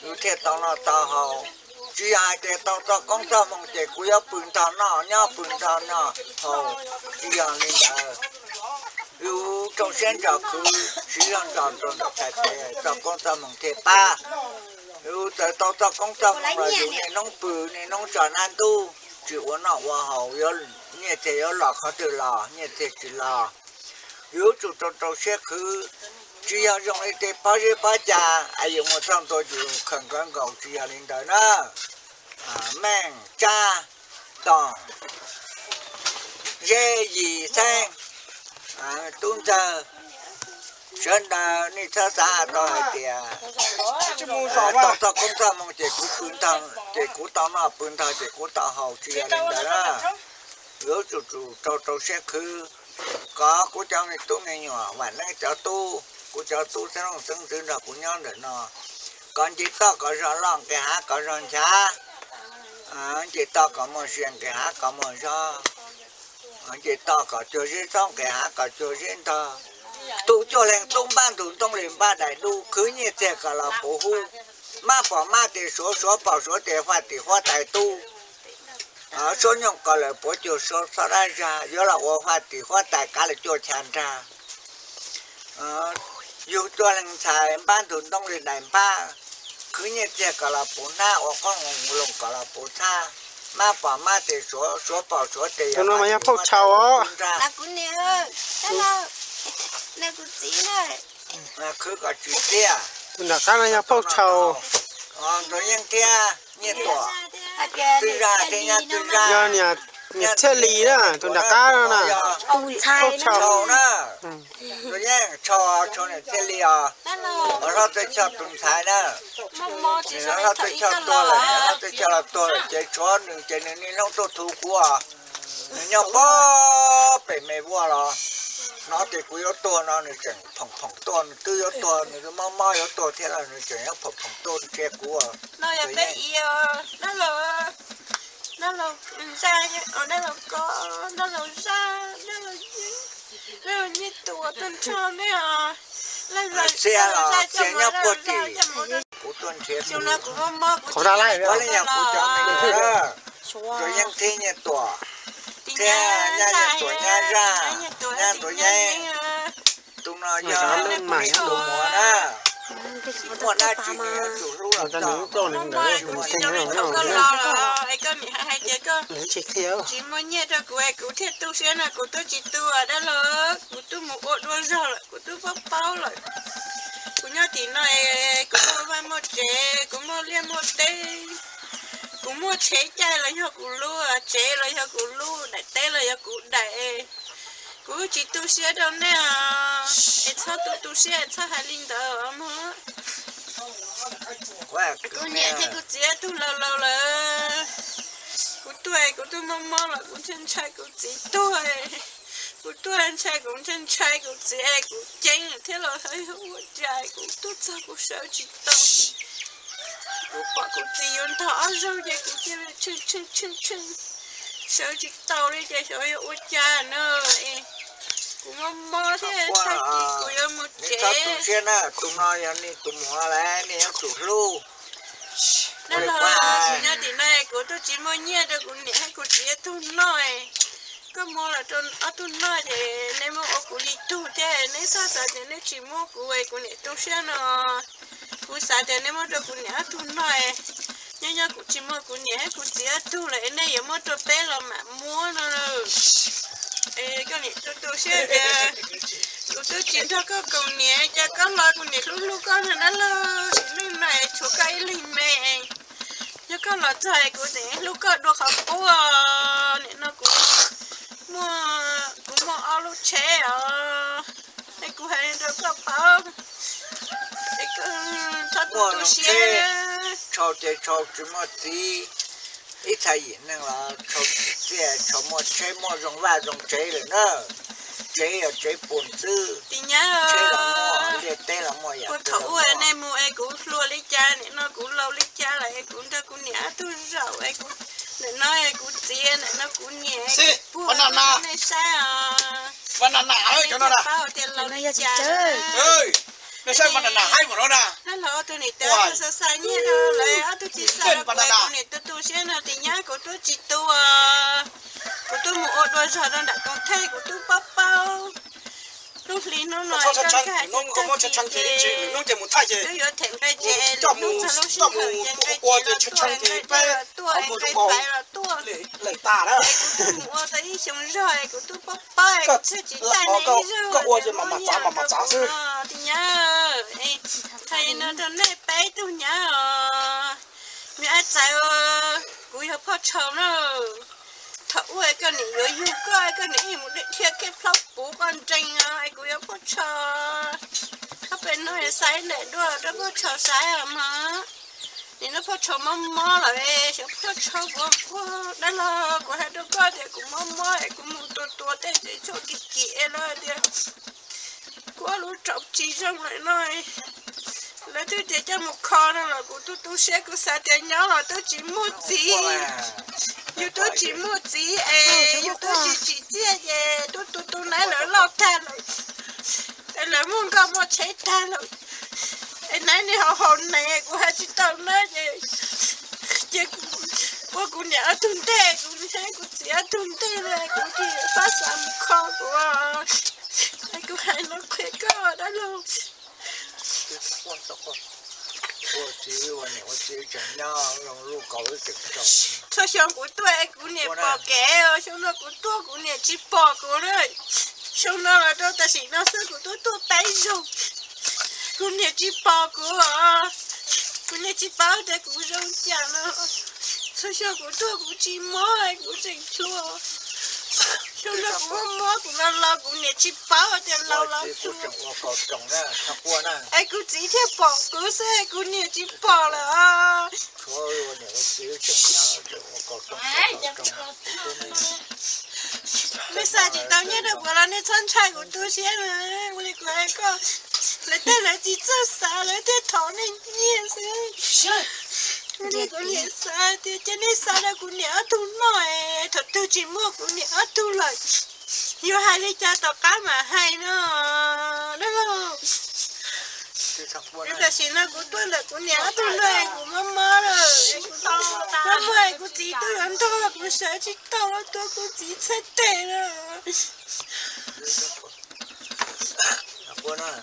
yus thiaj tau noj tau haus. Tsis yog hais tias tau txoj koob txoj hmoo ces kuv yuav pw nrog noj nyob pw nrog noj haus, tsis yog li ntawd. Yus rau siab ntsos khwv, siv zog ntsos rau ntawm txhais tes, txoj koob txoj hmoo thiaj pab. Yus txawm tau txoj koob txoj hmoo los yus niaj hnub pw niaj hnub tso nab ntub, tsis ua noj ua haus, nyiaj thiaj yuav los qhov twg los, nyiaj thiaj tsis los. Yus yuav tsum rau rau siab khwv, tsis yog zoo li tej pob zeb pob ca es yus mus txog ntua yus khaws nkawd nkaus, tsis yog li ntawd na. Meej, Tsab, Toom, Zeb, Yis, Xeeb, Tub Ntxawg, sawv daws nej txhob xav tau hais tias tau txoj koob txoj hmoo ces kuv pw nrog, ces kuv tau noj pw nrog ces kuv tau haus, tsis yog li ntawd na. Yuav tsum tsum rau rau siab khwv, kom kuv cov me tub me nyuam, Vam Neeb cov tub, kuv cov tub xeeb leej xeeb ntxwv nrog kuv nyob ntawm no, kom nce toj kom zog loj, nqis hav kom zog nchav. Nce toj kom muaj sia, nqis hav kom muaj zog. Nce toj kom cuag zeb txhob, nqis hav kom cuag zeb ntog. Tu cuaj leeg tub, npab ntug ntoo li npab daim dub, khwv nyiaj txiag kom los puv hub, mab pom mab tes suav, suav pom suav tes huaj tim huab tais tub. Suab nyooj kom lawm puav cuag suab txhob dab zag, yuav los ua huaj tim huab tais kav lawm cuaj chav nrag. Yug cuaj leeg ntxhais, npab ntug ntoo li daim npab, khwv nyiaj txiag kom los puv hnab, ua qoob loo kom los puv txhab, mab pom mab tes suav, suav pom suav tes yog phauj tshau os. Khwv kom tsis txiaj. Tus nram qab no yog phauj tshau. Ntuas Yeej thiab Nyiaj Tuam, Txwj Zaj thiab Nyab Txwj Zaj. Yog niam Txhiaj Lis na, tus nram qab no na. Tus ntxhais na. Ntuas Yeej, tshau, tshau niam Txhiaj Lis os. Hlob Txawj Choj tus ntxhais na. Nws hlob Txawj Choj tuag lawm, hlob Txawj Choj los tuag lawm ces tshuav nws ces nws niaj hnub tuaj thuv kuv os. Nws nyob pem me vuaj los hnov tias kuv yuav tuag no nws tseem phoom phoom tuaj, nws twb yuav tuag, nws twb mob mob yuav tuag thiab los nws tseem yuav phoom phoom tuaj nrhiav kuv. Ntuas Yeej, Ntuas Zaj, Ntuas Zaj, Ntuas Yeej, Nyiaj Tuam tuaj nrhiav nej os. Txhiaj los Txhiaj nyob puag tim, kuv tuaj nrhiav kuv. Ntuas Yeej thiab Nyiaj Tuam, thiab Nyab Tuam, Nyab Zaj, Nyab Ntuas Yeej. Tus no yog tus muam na. Muaj dab tsi nws yuav tsum hlub los txog. Koj niam hais tias koj tsis muaj nyiaj rau kuv es kuv thiaj tu siab no, kuv twb tsis tu dab laug, kuv twb mus ua dua zog lawm, kuv twb paub paub lawm. Kuv nyob tim no es kuv muaj vaj muaj tsev, kuv muaj liaj muaj teb, kuv muaj tsheb caij los yog kuv lub, tsev los yog kuv lub, daim teb los yog kuv daim. Kuv tsis tu siab rau nej os, es txhob tu tu siab, txhob hais li ntawd mog. Kuv niam thiab kuv txiv tug laus laus lawm. Kuv tuaj kuv twb mob mob los kuv ntshai ntshai kuv txiv tuag. Kuv tuaj ntshai kuv ntshai ntshai kuv txiv es kuv ceeb thiab los ua cas kuv tuaj txog kuv sawv tsis tau. Kuv pom kuv txiv yuav ntog ob zaug ces kuv cia li tshee tshee tshee tshee, sawv tsis tau li ces xyov yuav ua cas na. Kuv mob mob thiab tag kis kuv yuav mus tsev. Tus no yog nej tus muam lawm, nej yuav tsum hlub. Nyob tim no kuv twb tsis muaj nyiaj rau kuv niam thiab kuv txiv ob tug noj. Koj muab los rau ob tug noj ces nej muab ua kuv li tug thiab, nej txhob xav tias nej tsis muab kuv es kuv niam tu siab no. Kuv xav tias nej muab rau kuv niam ob tug noj. Nyob nyob kuv tsis muaj kuv niam thiab kuv txiv ob tug lawm, nej yuav muab rau peb los mam muab no. Es koj niam tu tu siab tias kuv twb tsis nrog koj koom niam, cas koj los kuv niam hlub hlub koj no na lauj. Sim neej no es tshuav koj ib leeg me. Yog koj los txog es kuv tseem hlub koj dua qhov qub. Nim no kuv muaj, kuv muaj ob lub tsheb os. Es kuv hais rau koj paub, es koj txhob tu tu siab. Tshau ces tshau tsis muaj txiv, ib txha yim neeg los tshau tsis txiaj, tshau muaj tsheb muaj zoo vaj zoo tsev lawm na. Tsev yog tsev puas ntxwb, tsheb los muaj, liaj teb los muaj yam. Thaum ub nej mus es kuv hluas li cas, nim no kuv laus li cas lawm es kuv nrog kuv niam ob tug zaum es kuv, nim no kuv txiv, nim no kuv niam, kuv puag nej saib os. Paub tias laus li cas. Nej saib, dab laug ob tug niam tais ob tug xav xa nyiaj rau lawv, ob tug tsis xa rau kuv, kuv niam tu tu siab no tias nyab kuv twb tsis tu. Kuv twb mus ua dua zog rau nram koom thej, kuv twb paub paub. Lub hli hnub no koj nkag ces tag kis ces twb yuav them nqe ces lwm hnub txog lub sij hawm ces nqe ces los tuaj, nqe tuaj, nqe pais los tuaj. Es kuv twb mus ua tau ib xyoo zog es kuv twb paub paub es kuv thiaj tsis taij nej ib zaug, tias nyab, thaum no rau nej peb tug nyab os. Me ab txawv, kuv yog Phoj Tshau na. Thaum ub koj niam yuav yug koj, koj niam ib mus dhia kiag plaub puv koj nreeg os, es kuv yog Phoj Tshau. Koj pem no xaiv ntawm dua rau Phoj Tshau saib os mog. Nim no Phoj Tshau mob mob lawm, xyov Phoj Tshau puas puag dab laug. Kuv hais rau koj tias kuv mob mob es kuv mus tua tua tej tsev tshuaj kim kim es lawv tias kuv lub rau tsis zoo lawm no. Lawv twb tias coj mus kho no los kuv tu tu siab, kuv xav tias nyob los twb tsis muaj txiv. Yus twb tsis muaj txiv es yus twb tsis tsim txiaj ces twb tu tu nab lawv loj tag lawm, es lawv muaj nkoj muaj tsheb tag lawm. Es nab niag haus haus nees kuv hais tsis tau nab ces, ces kuv ua kuv niam ob tug ntej, kuv niam kuv txiv ob tug ntej, kuv tis pab xav mus kho kuv. Es kuv hais no qhia koj dab laug. Txhua xyoo kuv tuaj es kuv niam pom kev, xyoo no kuv tuaj kuv niam tsis pom kuv na. Xyoo no los rau tam sim no xwb kuv twb tuaj peb zaug, kuv niam tsis pom kuv os. Kuv niam tsis paub tias kuv zoo cas no. Txhua xyoo kuv tuaj kuv tsis mob, kuv tseem hluas. Xyoo no kuv mob mob, kuv los los kuv niam tsis paub tias los los xyoo. Es kuv txiv thiaj pom kuv xwb, kuv niam tsis pom lawm. Nej xa tsis tau nyiaj rau kuv los nej txhob ntshai kuv tu siab na. Ua li kuv hais koj, lawv tej lawv tsis txawj xav, lawv thiaj thov nej nyiaj xwb. Ua li kuv niam xav tias cia nej xa rau kuv niam ob tug noj, thaum twg tsis muaj kuv niam ob tug lawm, yuav hais li cas tom qab mam hais no. Dab laug, tam sim no kuv tuaj ntawm kuv niam ob tug noj, kuv mob mob lawm, kuv mob mob, kuv txiv tuaj yuav nrog los kuv sawv tsis tau, tuav kuv txiv txhais tes lawm. Dab laug,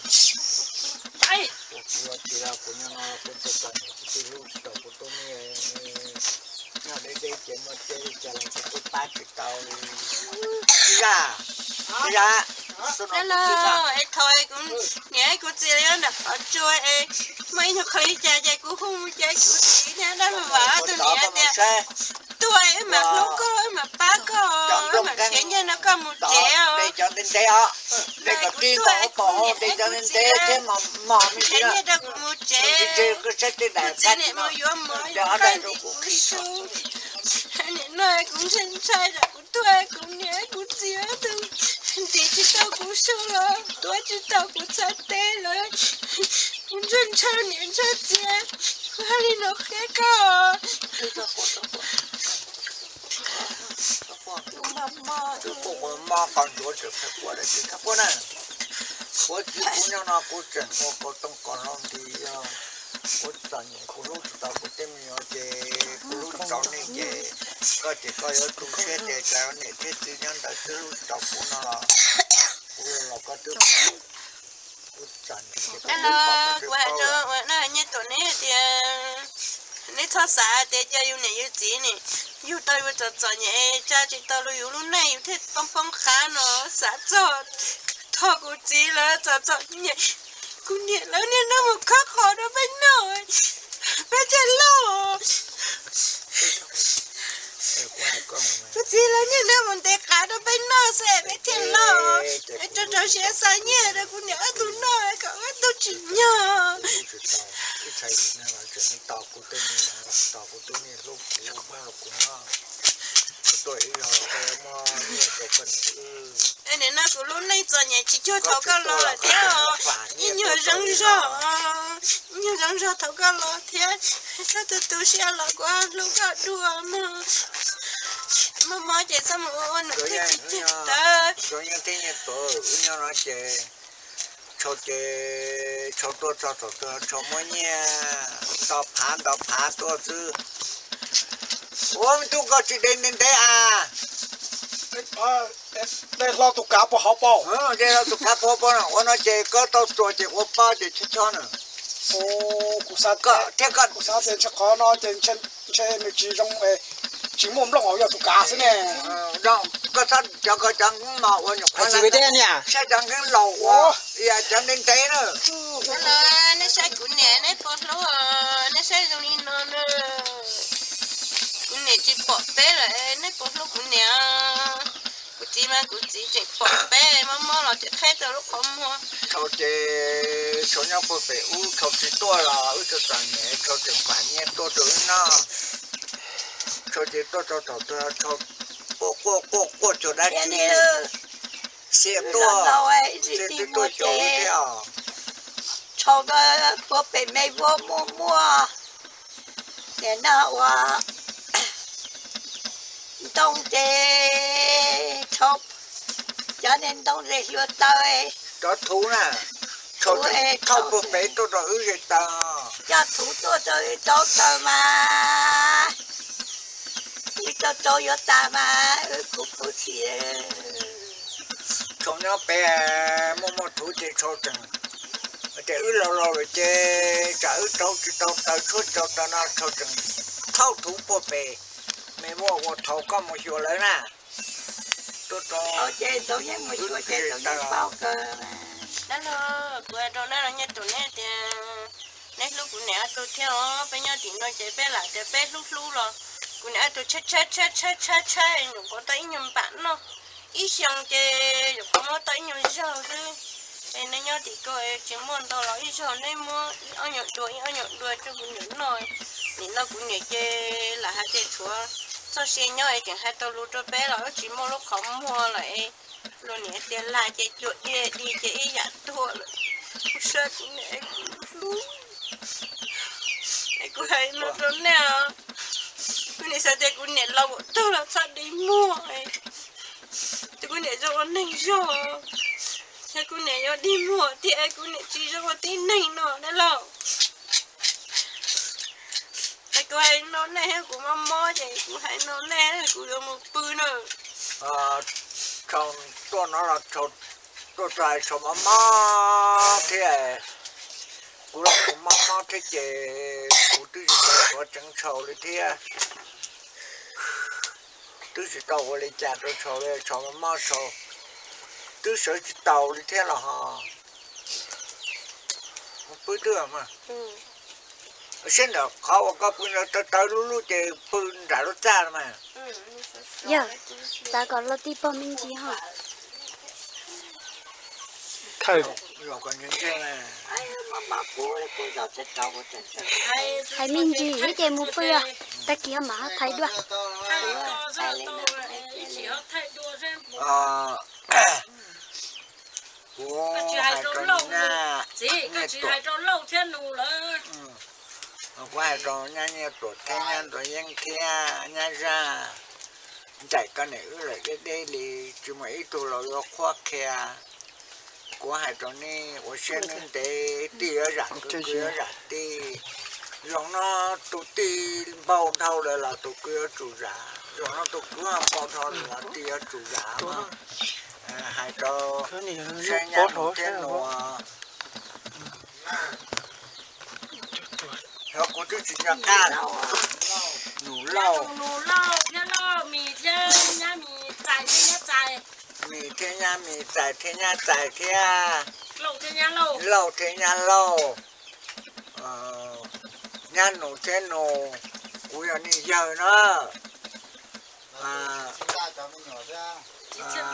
es thaum kuv niam kuv txiv los nyob nram qhov tsua es muaj ib nyuag qhov li cas ces kuv hu mus ces kuv txiv thiab dab laug Vam tus niam tias tuaj wb mam hlub koj, wb mam pab koj, wb mam nrhiav nyiaj nrog koj mus tsev os. Kuv tuaj, kuv niam kuv txiv nrhiav nyiaj rau kuv mus tsev, kuv txiv niam mus yuav mov yuav nqaij ntim kuv su. Nim no kuv ntshai ntshai, kuv tuaj kuv niam kuv txiv tus ntim tsis tau kuv su los tuav tsis tau kuv txhais tes lawm. Kuv ntshai ntshai niam ntshai txiv, kuv hais li no qhia koj. Mob qhov ntsuav tseem qhia quaj dab tsi qhia quaj na. Kuv txiv kuv nyob no kuv tseem ua kaus tooj kaus hlau nti, yog kuv txom nyem kuv hlub tsis tau kuv tej me nyuam ces kuv hlub tsis tau nej ces koj ces koj yuav tu siab ces tsam niam thiab txiv nyob ntawd twb hlub tsis tau kuv no los kuv los koj twb Dab laug, kuv hais rau ua nyiaj tuam neb hais tias neb txhob xav tias cia yus niam yus txiv ne, yug tau yus txom txom nyem tsa tsis tau los yus lub neej yus thiaj poob poob qab no. Xav txog thaum kuv txiv lawv txom txom nyem, kuv niam lawv niaj hnub mus khawb qhov rau peb noj, peb thiaj loj. Kuv txiv lawv niaj hnub mus ntes qav rau peb noj xwb peb thiaj loj. Rau rau siab xa nyiaj rau kuv niam ob tug noj kom ob tug tsim nyog. Nim no kuv lub neej txom nyem tsis cuag thaum koj los lawm thiab os. Ib nyuag zoo zog, ib nyuag zoo zog thaum koj los thiab. Txhob tu tu siab los kuv hlub koj dua mog. Mob mob ces txhob mus ua ua num thiaj tsis ceg tawv. Ces tshau ces tshau tuaj txog thaum twg tshau muab nyiaj nto phav nto phav tuaj xwb. Ua me tub koj tsis de ntev ntev as. De hlo tus kav puag hauv paus, de hlo tus kav puag hauv paus no ua no ces koj tau txuas ces ua pab ces chob chob na. Kuv xav thiab koj, kuv xav tias ntshe qhov no ces ntshe nws tsis zoo, tsis muaj nplooj, yog tus kav xwb ne. Koj txhob cov koj cov nkeeb no ua nyuam qhuav saib cov nkeeb laus ua, cov ntev ntev na. Nej saib kuv niam neb puas hlub, neb saib zoo li no na. Kuv niam tsis pom peb lawm, neb puas hlub kuv niam? Kuv txiv mas kuv txiv tseem pom peb mob mob los tseem qheb tau lub qhov muag. Tshau ces tshau nyob puag pem ub, tshau tsis tuaj los wb txom txom nyem, tshau tseem pam nyiaj tuaj rau wb noj. Tshau ces tuaj txog thaum twg tshau quaj quaj quaj quaj cuag dab tsi, xiam tuaj, xiam twb tuaj cuag wb thiab os. Tshau puag pem me vuab muaj muaj, nim no ua ntoo ces tshau, cov niag ntoo zes hlua taw, cov thuv na, tshau thauj puag pem tuaj rau wb zes taw, coj thuv tuaj rau wb rau taw mas, wb rau rau yuav tas mas wb khuv khuv xim. Tshau nyob pem muaj muaj thuv ces tshau tseem, ces wb laus laus lawm ces tsam wb rau tsis tau taw tshuab tsis tau taw no tshau tseem thauj thuv puag pem me vuab ua thaum koj mus xyuas lawv na. Tuaj rau ces tau yeej mus xyuas ces tau yeej paub kawg. Dab laug, kuv hais rau dab laug Nyiaj Tuam neb tias neb Hlub kuv niam Ab Tug thiab os, peb nyob tim no ces peb lam tias peb hlub hlub los kuv niam Ab Tug tshaib tshaib tshaib tshaib tshaib tshaib, nyuam qhuav tau ib nyuag npam noj, ib xyoo ces nyuam qhuav muab tau ib nyuag zaug xwb. Es nej nyob tim ko tsis muaj ntau los ib zaug nej muab ib ob nyuag dua ib ob nyuag dua rau kuv niam noj. Nim no kuv niam ces lam hais tias tshuav txoj sia nyob es tseem hais tau lus rau peb los tsis muaj lub qhov muag lawm es luag niam tias lag ces cua diag dig ces ib yam tuag lawm. Kuv saib kuv niam es kuv hlub, es kuv hais no rau nej os, kuv niam xav tias kuv niam laus kom tag los txhob dig muag, ces kuv niam zoo ua neeg zog, yog kuv niam yuav dig muag tiag kuv niam tsis zoo ua tib neeg no dab laug. Es kuv hais no nej thiab kuv mob mob ces kuv hais no nej kuv yuav mus pw na. Thaum tuaj no los tuaj txog hais thaum mob mob thiab, kuv los kuv mob mob thiab ces kuv twb tsis tau xav tseev tshau li thiab, twb tsis tau ua li cas rau tshau li, tshau mob mob tshau, twb sawv tsis taus li thiab los ho pw twb mas. Siab ntawm qhov uas koj pw ntawd tawv tawv lub lub ces pw nram lub txaj no mas. Yog, xav kom los tij pog me ntsis ho. Thawj, hais me ntsis ib ces mus pw, tag kis ho mam thaiv dua. Kuv hais rau nyab, kuv hais rau nyab Nyiaj Tuam thiab nyab Ntuas Yeeb thiab nyab Zaj, ncaim koj niam wb lawm deb deb li, tsis muaj ib tug laus yuav qhuab qhia. Kuv hais rau nej ua siab ntev ntev, tij yuav zam kwv, kwv yuav zam tij. Zaum no tus tij npau dhau lawm los tus kwv yuav tsum zam, zaum no tus kwv npau dhau lawm los tij yuav tsum zam. Hais rau saib nyab Nus thiab Nus, yog kuv twb tsis nco qab. Nus Lauj, Nus Lauj thiab Lauj, Mis thiab nyab Mis, Txais thiab nyab Txais, Mis thiab nyab Mis, Txais thiab nyab Txais thiab, Lauj thiab nyab Lauj, Lauj thiab nyab Lauj, nyab Nus thiab Nus, kuv yog nej yawg na. Txhiaj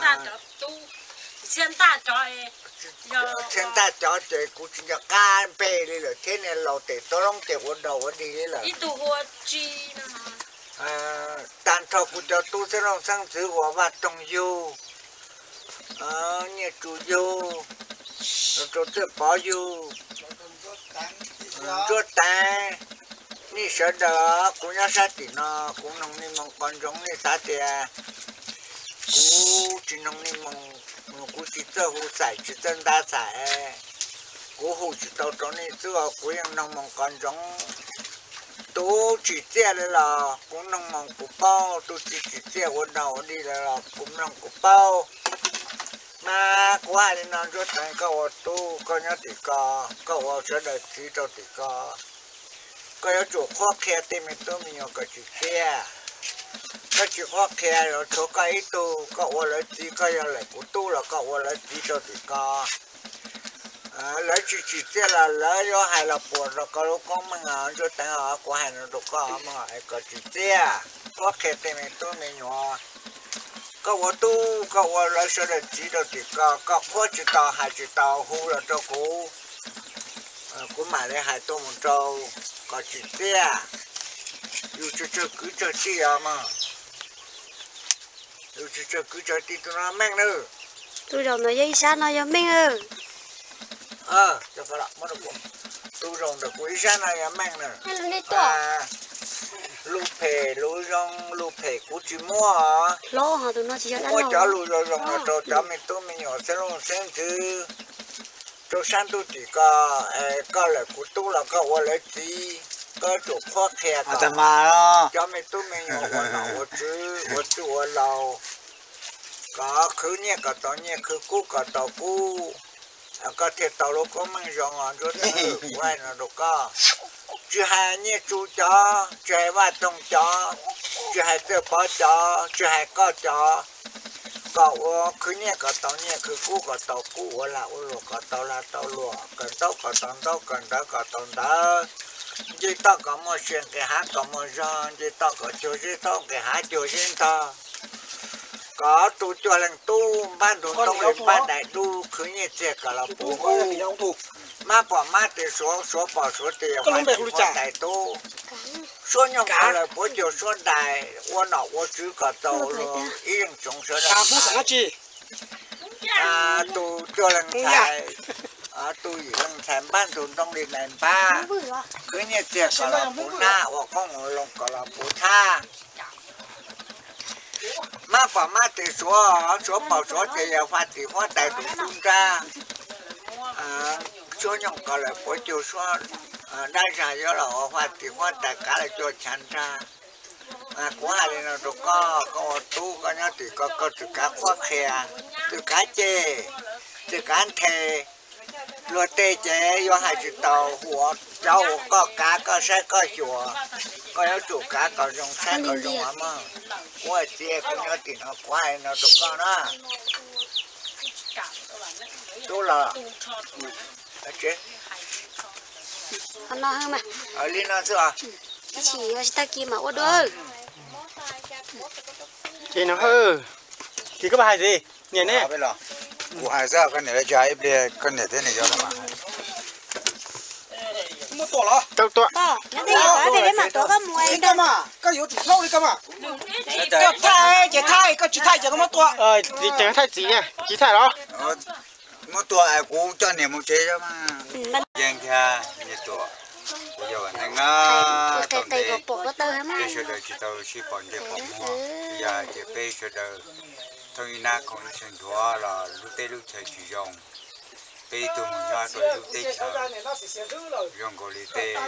ntaj cov ces kuv tsis nco qab npe li lawm thiab, niag laus tes tau loob ces ua dog ua dig li lawm. Tag nrho kuv cov tub xeeb leej xeeb ntxwv uas Vaj Toog yug, Nyiaj Tsu yug, Rau Txawj Pov yug, Ntsuab Teev, nej sawv daws, kuv nyob sab tim no, kuv noog nej moo qos ntsoov, nej xav tias kuv tsis noog nej moo, kuv tsis txawj hu xais tsis txawj nta xais, kuv hu tsis tau rau nej xwb os, kuv yeej noog moo qos ntsoov. Tus tsim txiaj li los kuv noog moo kuv paub, tus tsis tsim txiaj ua dog ua dig li los kuv noog kuv paub. Mas kuv hais li no, Ntsuab Teev, koj ua tub koj nyob tim ko, koj ua sawv daws txiv rau tim ko, koj yuav tsum qhuab qhia tej me tub me nyuam kom tsim txiaj. Koj tsis qhuab qhia, yuav tshuav koj ib tug, koj ua lawv txiv, koj yog lawm kuv tub los koj ua lawv txiv rau tim ko. Lawv tsis tsim txiaj los lawv yuav hais los puas rau koj lub koob meej os Ntsuab Teev os, kuv hais no rau koj mog, es kom tsim txiaj, qhuab qhia tej me tub me nyuam. Koj ua tub, koj ua lawv sawv daws txiv rau tim ko, koj qhuab tsis tau, hais tsis tau, hu los rau kuv, kuv mam li hais tuaj mus rau, kom tsim txiaj. Yus tsis tsawg kwv tsawg tij os mog. Yus tsis tsawg kwv tsawg tij, tus no meej nawb. Tus zaum ntawm yog ib sab no yog meej. Tus zaum ntawm kuv ib sab no yog meej na. Lus phem lus zoo, lus phem kuv tsis muab. Muab cov lus zoo zoo no rau cov me tub me nyuam xeeb leej xeeb ntxwv rau sab ntuj tim ko. Koj lawm kuv tub los koj ua lawv txiv, koj yuav tsum qhuab qhia kom cov me tub me nyuam ua nom ua tswv ua txwj ua laus, kom khwv nyiaj kom tau nyiaj, khwv kub kom tau kub, koj thiaj tau lub koob meej zoo os Ntsuab Teev. Kuv hais no rau koj, tsis hais Nyiaj Tsu cov, tsis hais Vaj Toog cov, tsis hais Txawj Pov cov, tsis hais koj cov, kom ua khwv nyiaj kom tau nyiaj, khwv kub kom tau kub, ua lag ua luam kom tau lag tau luam, kawm ntaub kom tau ntaub, kawm ntawv kom tau ntawv, nce toj kom muaj sia, nqis hav kom muaj zog, nce toj kom cuag zeb thaub, nqis hav cuag zeb ntog, kom tus cuag leej tub npab ntug ntoo li npab dais dub, khwv nyiaj txiag kom los puv nkuj, mab pom mab tes suav, suav pom suav tes yog huab tais tub, suab nyooj kom lawm puav cuag suab dais, ua nom ua tswv kom tau luag ib leej tsoom sawv daws. Tus cuag leej ntxhais, tus yim leej ntxhais npab ntug ntoo li dais npab, khwv nyiaj txiag kom los puv nab, ua qoob ua loo kom los puv thab. Mab pom mab tes suav, suav pom suav tes yog huab tais, huab tais tus tub nrab, suab nyooj kom lawm puav cuag suab dab zag, yuav los ua huab tais, huab tais kav lawm cuag chav nrag. Kuv hais li no rau koj, koj ua tub koj nyob tim ko koj txwm kav qhuab qhia, txwm kav cem, txwm kav nthe. Luag tej ces yuav hais tsis tau, ua cov uas koj kav koj saib koj xyuas, koj yuav tsum kav kom zoo saib kom zoo mog. Kuv hais tias kuv nyob tim no kuv hais no rau koj na. Tub los, li no xwb os. Ces no, ces koj puas hais tias niam ne? Kuv hais xwb, koj niam tsis hais ib pliag, koj niam thiab niam yau mas hais. Tua, koj yuav tsum thaij li koj mas. Koj thaij ces thaij, koj tsis thaij ces koj muab tua. Tsis thaij los? Muab tua es kuv coj niam mus tsev mas. Yeej thiab nyiaj tuam, kuv yog Vam Neej na. Tau ntev peb sawv daws tsis tau sib pom ntsej pom muag, yog hais tias peb sawv daws thooj ib nab khoom ib txhia nthuav los lub teb lub chaw tsis zoo. Peb ib tug mus nyob rau ib lub teb chaws zoo nkaus li tej kev uas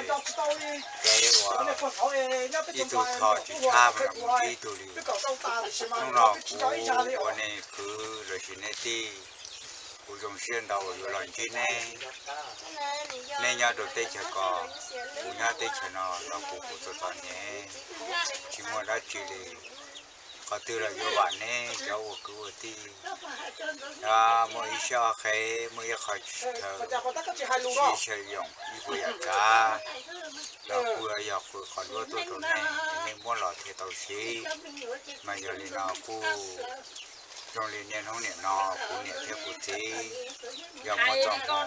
ib tug tho tsis tshab mas los mus ntsib ib tug li. Hnub no kuv ua nej kwv lossis nej tij, kuv zoo siab ntau uas yuav los ntsib neb. Neb nyob rau teb chaws ko, kuv nyob teb chaws no, no kuv kuv txom txom nyem, tsis muaj dab tsi li. Qhov twg los yuav vam neb cov ua kwv ua tij. Muaj ib sab ob qhe, muaj ib qho chaw, ib chaw yoom, ib puas yam tsav los kuj yog qhwv qhov duab tuaj rau nej, nej muab los thiaj tau siv. Mas yog li no kuj zoo li niaj hnub nim no kuv niam thiab kuv txiv yog muaj txoj hmoo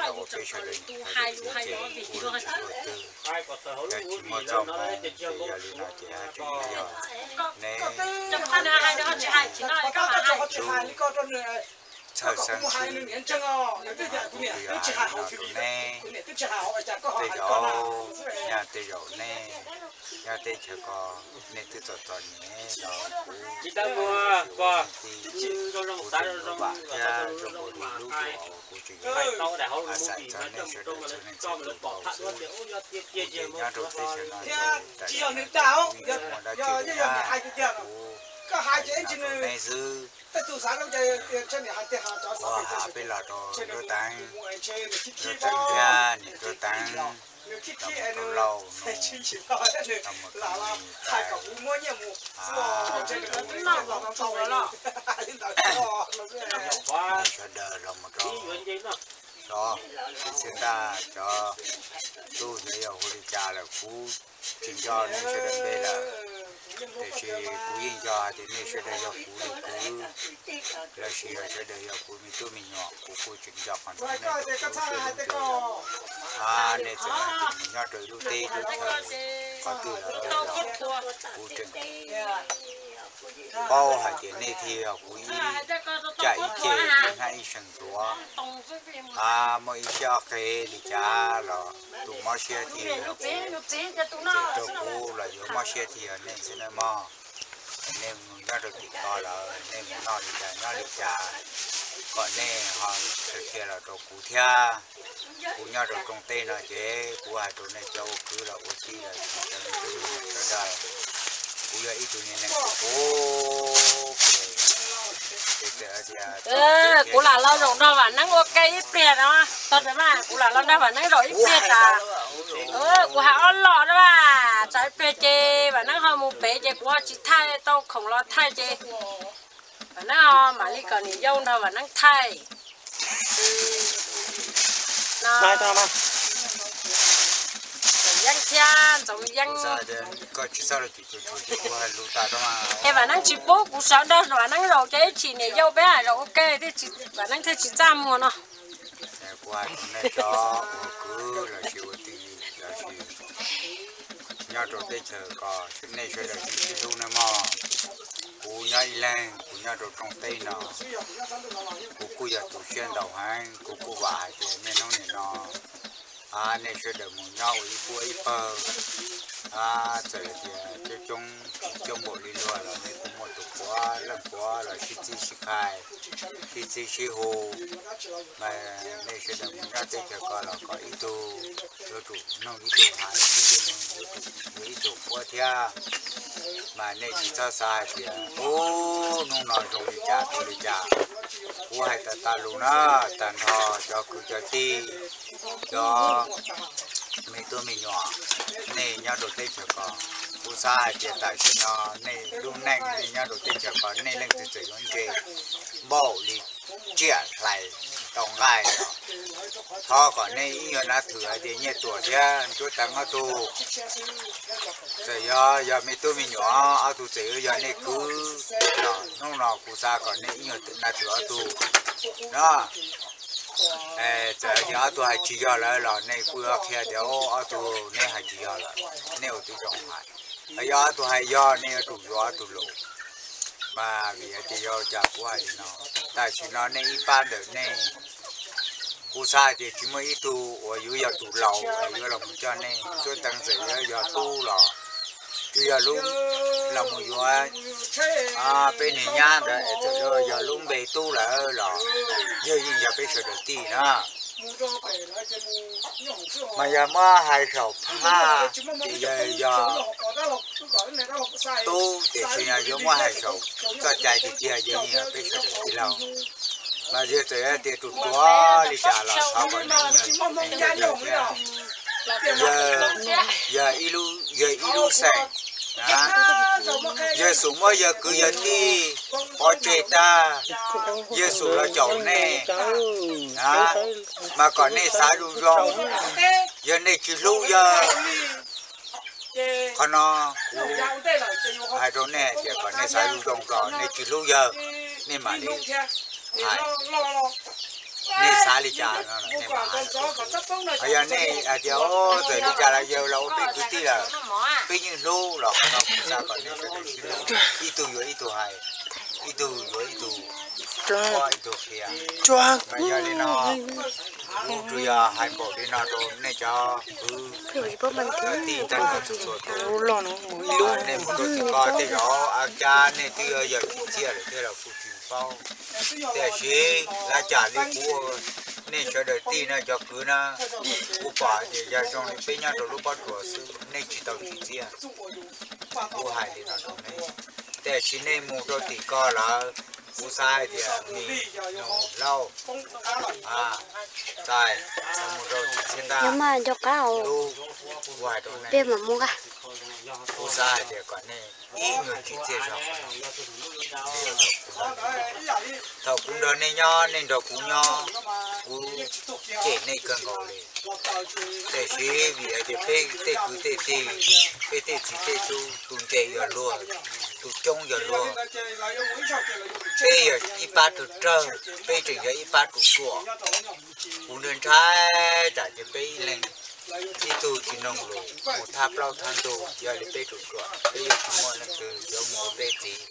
los ua peb sawv daws niam thiab txiv ces kuj tsis luaj twg. Yog tsis muaj txoj hmoo ces yog li no ces haj tseem yog neb txhawj xeeb xwb. Kuv yog hais li no rau neb, tej zaum nyaj tej zaum neb nyob teb chaws ko nej twb txom txom nyem los kuv, kuv tseem vam thiab zoo nkaus li lub duas uas kuv tseem xav txog nej sawv daws txhua leej txhua tus nkaus xwb. Kuv ces nyob rau teb chaws no ces tam sim no kuv yeej tsis muaj dab tsi li na, kuv hais li no rau neb xwb. Ua has peb los rau Nruab Teev, Nruab Teev thiab niam Nruab Teev, los mus rau Lauj no, los mus rau Lis Tais, nej sawv daws los mus rau, rau Xeev Xeeb Ntaj cov tub xyov yog hu li cas lawm, kuv tsis nco nej sawv daws npe lawm, tiam sis kuv yeej nco hais tias nej sawv daws yog kuv li kwv, lossis yog sawv daws yog kuv me tub me nyuam, kuv kuj tseem nco qhov ntawd. Nej txawm hais tias mus nyob rau ib lub teb lub chaw qhov twg lawm los kuv tseem paub hais tias nej thiaj yog kuv ib caj ib ceg ib hnab ib seem ntxuav. Muaj ib sab ob qhe li cas los tus mob siab thiaj yog kuv, txawm rau kuv los yuav mob siab thiaj yog nej xwb nawb mog. Nej mus nyob rau tim ko lawm nej mus noj li cas nyob li cas, kom nej ho qhia qhia los rau kuv thiab. Kuv nyob rau rooj teb no ces kuv hais rau nej cov ua kwv los ua tij los tsis sawv nej tub me nyuam sawv daws, kuv yog ib tug niag neeg kuv, kuv, kuv lam los zaum nrog Vam Neeb ua ke ib pliag no, tog mas kuv lam los nrog Vam Neeb zaum ib pliag tas. Kuv hais ob los na mas, tsam ib pliag ces Vam Neeb ho mus pem ces kuv ho tsis thaij tau khoom los thaij ces Vam Neeb, mam li kom niam yau nrog Vam Neeb thaij. Yeeb thiab Ntxoov Yeeb. Es Vam Neeb tsis pub kuv sawv daws, Vam Neeb zaum ces ib chim niam yau peb hais zaum ua ke, Vam Neeb thiaj tsis txaj muag no. Kuv hais rau nej cov ua kwv los sis ua tij los sis nyob rau teb chaws ko, nej sawv daws sib sib hlub nawb mog. Kuv nyob ib leeg, kuv nyob rau rooj teb no, kuv kuj yog tu siab ntau heev, kuv kuj vam hais tias niaj hnub nim no nej sawv daws mus nyob ua ib puab ib pawg, txawm tias coob coob, coob npaum li luag los nej kuj muaj tus puav leej puav los sib txib sib qhais, sib txib sib hu. Mas nej sawv daws mus nyob teb chaws ko los kom ib tug yuav tsum nug ib tug hais, ib tug nug yuav tsum yuav ib tug puab thiab. Mas nej tsis txhob xav hais tias ub, hnub no zoo li cas ua li cas. Kuv hais tas tas lus na, tag nrho cov kwv cov tij, cov me tub me nyuam, nej nyob rau teb chaws ko, kuv xav hais tias tam sim no nej lub neej nej nyob rau teb chaws ko nej leej twg txawm yuav ntse npaum li tsiaj hlais tau nqaij los, thov kom nej ib nyuag nav thwm hais tias Nyiaj Tuam thiab Ntsuab Teev ob tug, txawm yog yog me tub me nyuam ob tug txawm yuav yog nej kwv los hnub no kuv xav kom nej ib nyuag nav thwm ob tug no. Txawm tias ob tug hais tsis yog lawm los nej kuj yuav qhia tias ob tug neb hais tsis yog lawm, neb ua tib zoo hais. Yog ob tug hais yog nej yuav tsum yuav ob tug lus. Mas vim tias yog cas kuv hais li no, tam sim no nej ib pab ntawm nej, kuv xav hais tias tsis muaj ib tug uas yuav yog tus laus uas yuav los mus coj nej. Ntsuab Teev txawm yuav yog tub los, tsuas yog lub los mus yuav peb niag nyab ntawd es txawm yog lub npe tub lawm los yawg yeej yog peb sawv daws tij na. Mas yog muab hais saum phaj ces yawg yog tub, tiam sis yog yuav muab hais saum txoj cai tiag tiag yawg yeej yog peb sawv daws tij laug. Mas yawg txawm tias tus tuav li cas los thov kom nej yog yawg thiab. Yawg, yawg ib lub xeem, yawg xub muab yawg kwv yawg tij pov tseg tag, yawg xub los caum nej, mas kom nej xav zoo zoo, yog nej tsis hlub yawg. Qhov no kuv hais rau nej tias kom nej xav zoo zoo, kom nej tsis hlub yawg, nej mam li hais, nej xav li cas no nej mam hais. Yog nej hais tias txawm li cas los yawg los ua peb kwv tij lawm, peb yeej hlub los qhov no kuv xav kom nej sawv daws sib hlub, ib tug yuav ib tug hais, ib tug yuav ib tug, ib tug qhia. Mas yog li no, kuv tsuas yog hais npaum li no rau nej cov kwv tij tag nrho txhua tus. Nej mus rau tim ko tej zaum ab cab nej twb yog tsis txiaj lawm thiab los kuj tsis paub. Tiam sis lav cas li kuv ua nej sawv daws tij na cov kwv na, kuv pom hais tias yog zoo li peb nyob rau lub pob tsuas xwb nej tsis tau tsis txiaj. Kuv hais li no rau nej, tiam sis nej mus rau tim ko lawm, kuv xav hais tias mis nus lauj, txais, mus rau tim txiaj ntaj, kuv hais rau nej, kuv xav hais tias kom nej ib nyuag tsis txiaj zog. Thaum kuv nrog nej nyob, nej nrog kuv nyob, kuv cem nej kawg nkaus li. Tiam sis vim hais tias peb tej kwv tej tij, peb tej txiv tej tub, tus ntse yog luag, tus coob yog luag. Peb yog ib pab rawg rawg, peb tseem yog ib pab ruam ruam. Kuv ntshai ntshai tsam ces peb ib leeg ib tug tsis noog lus mus thab plaub thab ntug, yog li peb ruam ruam peb yuav tsis muaj leej twg yuav mus ua peb txiv.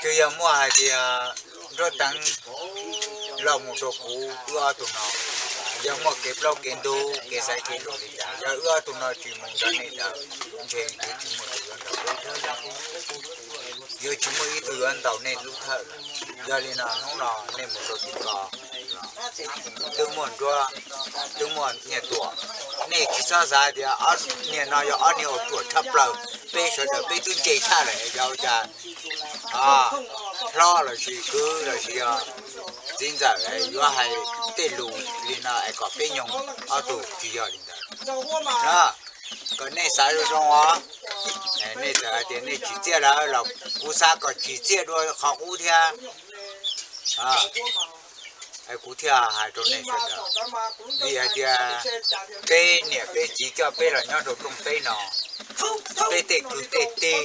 Twb yog muaj hais tias Nruab Teev los mus rau kuv wb ob tug no, yog muaj kev plaub kev ntug kev xaiv kev lus li cas, yog wb ob tug no tsis mus nrog nej lawm, ntshe yuav tsis muaj tus yuav nrog peb, yuav tsis muaj ib tug yuav ntaus nej lub thawj lawm. Yog li no hnub no nej mus rau tim ko, twb muaj Nruab, twb muaj Nyiaj Tuam, nej tsis txhob xav tias niag no yog ob niag uas ruam tshaj plaws, peb sawv daws peb twb ntse tshaj lawm, yog ua cas hlob los sis kwv los sis yog txiv ntxawm yuav hais tej lus li no es kom peb nyoog ob tug, tsis yog li ntawd. Kom nej xav zoo zoo os. Nej txawm hais tias nej tsim txiaj lawm los kuv xav kom tsim txiaj dua qhov qub thiab. Kuv thiaj hais rau nej sawv daws, vim hais tias peb niam peb txiv coj peb los nyob rau rooj teb no, peb tej kwv tej tij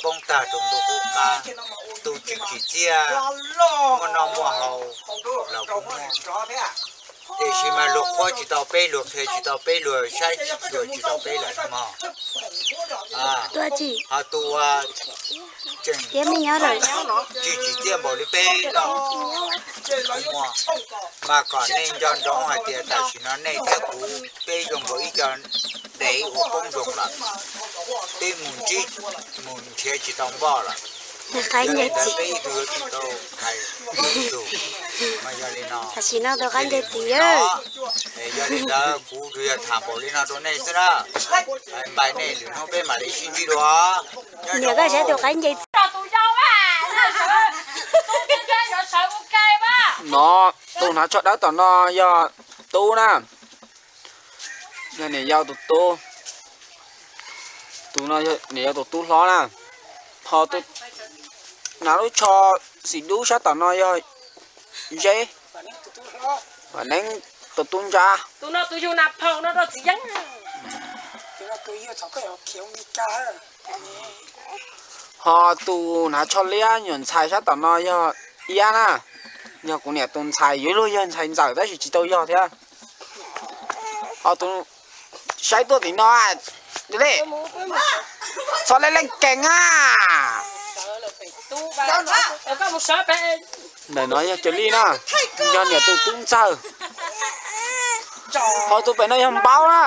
poob tag rau ntuj qub qab, tus tsis tsim txiaj muaj noj muaj haus los kuj muaj, tiam sis mas luag qhuab tsis tau peb, luag qhia tsis tau peb, luag saib tsis tau peb lawm no mog. Ho tus uas tseem tsis tsim txiaj npaum li peb los kuj muaj, mas kom nej nco ntsoov hais tias tam sim no nej thiab kuv peb zoo nkaus ib co dev uas poob zoo lawm, peb mus ntsib mus nrhiav tsis tau npoj lawm. Yog li ntawd peb ib tug yuav tsum tau hais ib tug, mas yog li no, tam sim no tus qaib nce txiv, yog li ntawd kuv tsuas yog tham npaum li no rau nej xwb na. Npais nej lwm hnub peb mam li sib ntsib dua. Niam koj saib tus qaib nce txiv. No, tus hnav tsho dawb tom no yog Tub na, yog niam yau tus tub. Tus no niam yau tus tub hlob na. Ho tus hnav lub tsho xim dub sab tom no yog Zeb, Vam Neeb tus tub ntsa. Ho tus hnav tsho liab nyuam ntxhais sab tom no yog Iab na, yog kuv niam tus ntxhais, yuav luag yog ntxhais ntxawm tab sis tsis tau yog thiab. Ho tus saib tuaj tim no, txhob leej leej kees a. Ntawm no yog Cawm Lij na, yog niam tus tub ntxawg. Ho tus pem no yog Npaub na.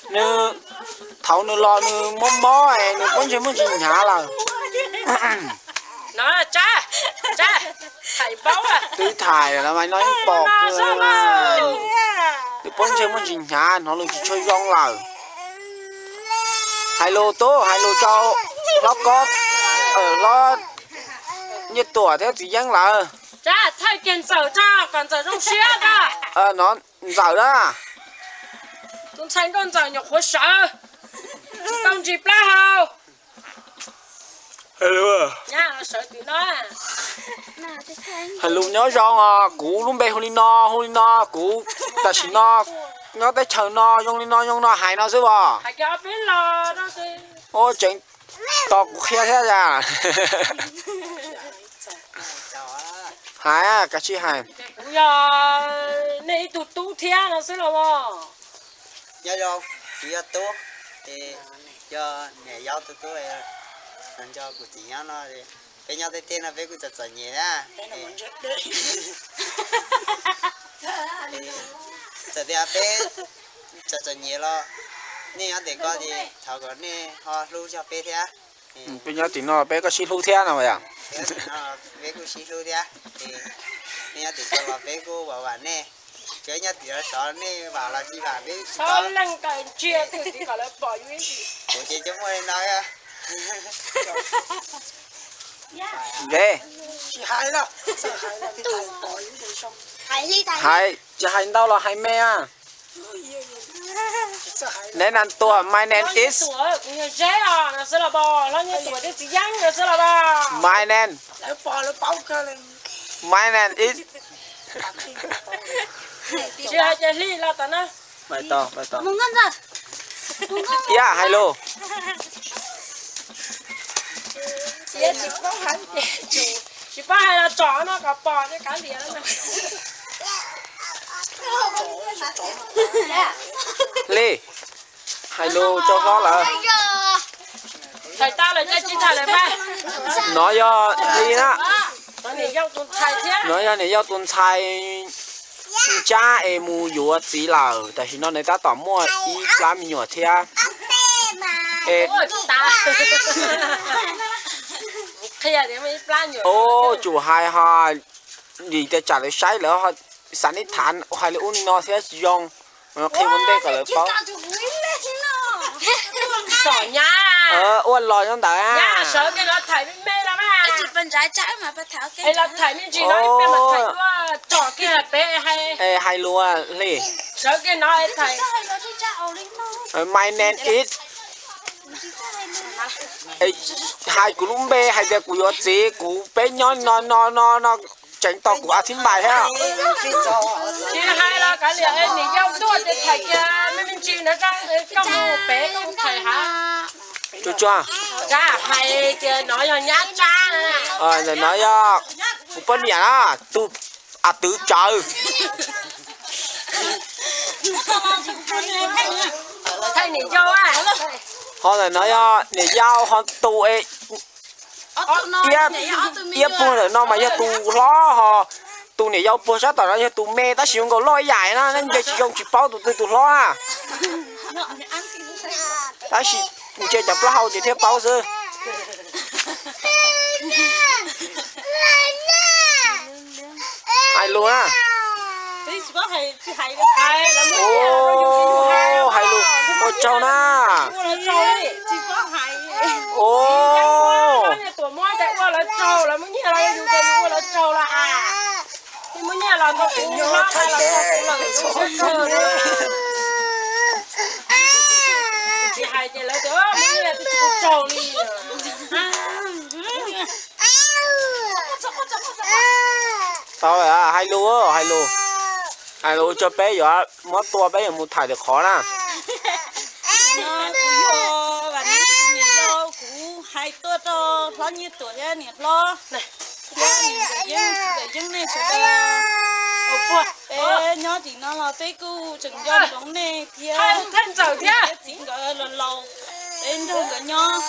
Nws, thaum nws los nws mob mob es nws pob ntseg muaj ntsis hnyav lawm. Twb thaim lawm mas no yeej pom, nws pob ntseg muaj ntsis hnyav, hnov lus tsis tshua zoo lawm. Hais lus tub, hais lus rau hlob Kob, hlob Nyiaj Tuam thiab txiv Yeeb lawm. No ntxawm na. Tus ntxhais nkauj ntxawm nyuam qhuav sawv, tsis tau ntsis plab hau. Hais lus nyob zoo os, kuv lub npe hu li no, hu li no, kuv tam sim no nyob teb chaws no zoo li no zoo no hais no xwb os. Ua tseem tos kuv qhia thiab as. Hais, kav tsij hais. Kuv yog nej ib tug tub thiab no xwb los? Nyob zoo, kuv yog Tub, es yog niam yau tus tub, los nco kuv txiv nyob no. Peb nyob tej teb no peb kuj txom txom nyem na. Txawm tias peb txom txom nyem los nej nyob tim ko ces thov kom nej ho hlub zog peb thiab. Peb nyob tim no peb koj sib hlub thiab no yom. Peb kuj sib hlub thiab. Nej nyob tim ko los peb kuj vam vam nej. Tsuav nyob tim sov nej vam los tsis vam peb tsis paub. Kuv ces coj muaj li no. Hais, tsis hais ntau los hais me a. Neb nan tuaj, my name is. My name. My name is. Iab, hais lus. Tsis paub hais los tsom no kom pom kav liam. Hli, hais lus rau hlob lawm. Hais tau lawm, tsis hais lawm mas. No yog Hli na. No yog niam yau tus ntxhais ncab es mus yuav txiv lawm, tam sim no nws tab tom muaj ib plab me nyuam thiab. Ub, tsum hais ho, vim tias tsam lawv saib lawv xav neb thav hais li ub li no thiab tsis zoo. Qhia ua ntej kom lawv paub. Ua los nyob ntawd. Hais lus Hli. My name is. Es hais kuv lub npe hais tias kuv yuav txiv, kuv peb nyob no no no no, tseev tau kuv a thib npais thiab. Tsis hais los kav liam, niam yau tuaj ces thaim kiag me me ntsis no, koj mus pem koj mus thaim hav. Tsuag tsuag. Hais tias no yog nyab Tsab. Ntawm no yog kuv poj niam na, tus a twv tsawv. Ho ntawm no yog niam yau, ho tus iab puag ntawm no mas yog tus hlob, ho tus niam yau puag sab tom no yog tus me, tab sis zoo nkaus loj ib yam na, nej ntsia tsis zoo tsis paub tus twg tus hlob na. Tab sis ntsia cov plaub hau ces thiaj paub xwb. Hais lus na. Hais lus, ua tsaug na. Ua lawv tsaug, lawv muab nyiaj los yus ces yus ua lawv tsaug los as. Muab nyiaj los rau kuv, lawm, tsis hais ces lawv tias muab nyiaj tsis tau tsaug li. Tau, hais lus, hais lus, hais lus tso peb yuav muab tua peb yuav mus tham tim qhov na. Kuv yog Vam Neeb tus niam yau, kuv hais tuaj rau hlob Nyiaj Tuam thiab niam hlob thiab niam Ntxawm Yeeb, Ntxawm Yeeb nej sawv daws. Peb nyob tim no los peb kuj tseem nco ntsoov nej thiab, thiab txiv nkawd laus laus, peb nrog nkawd nyob.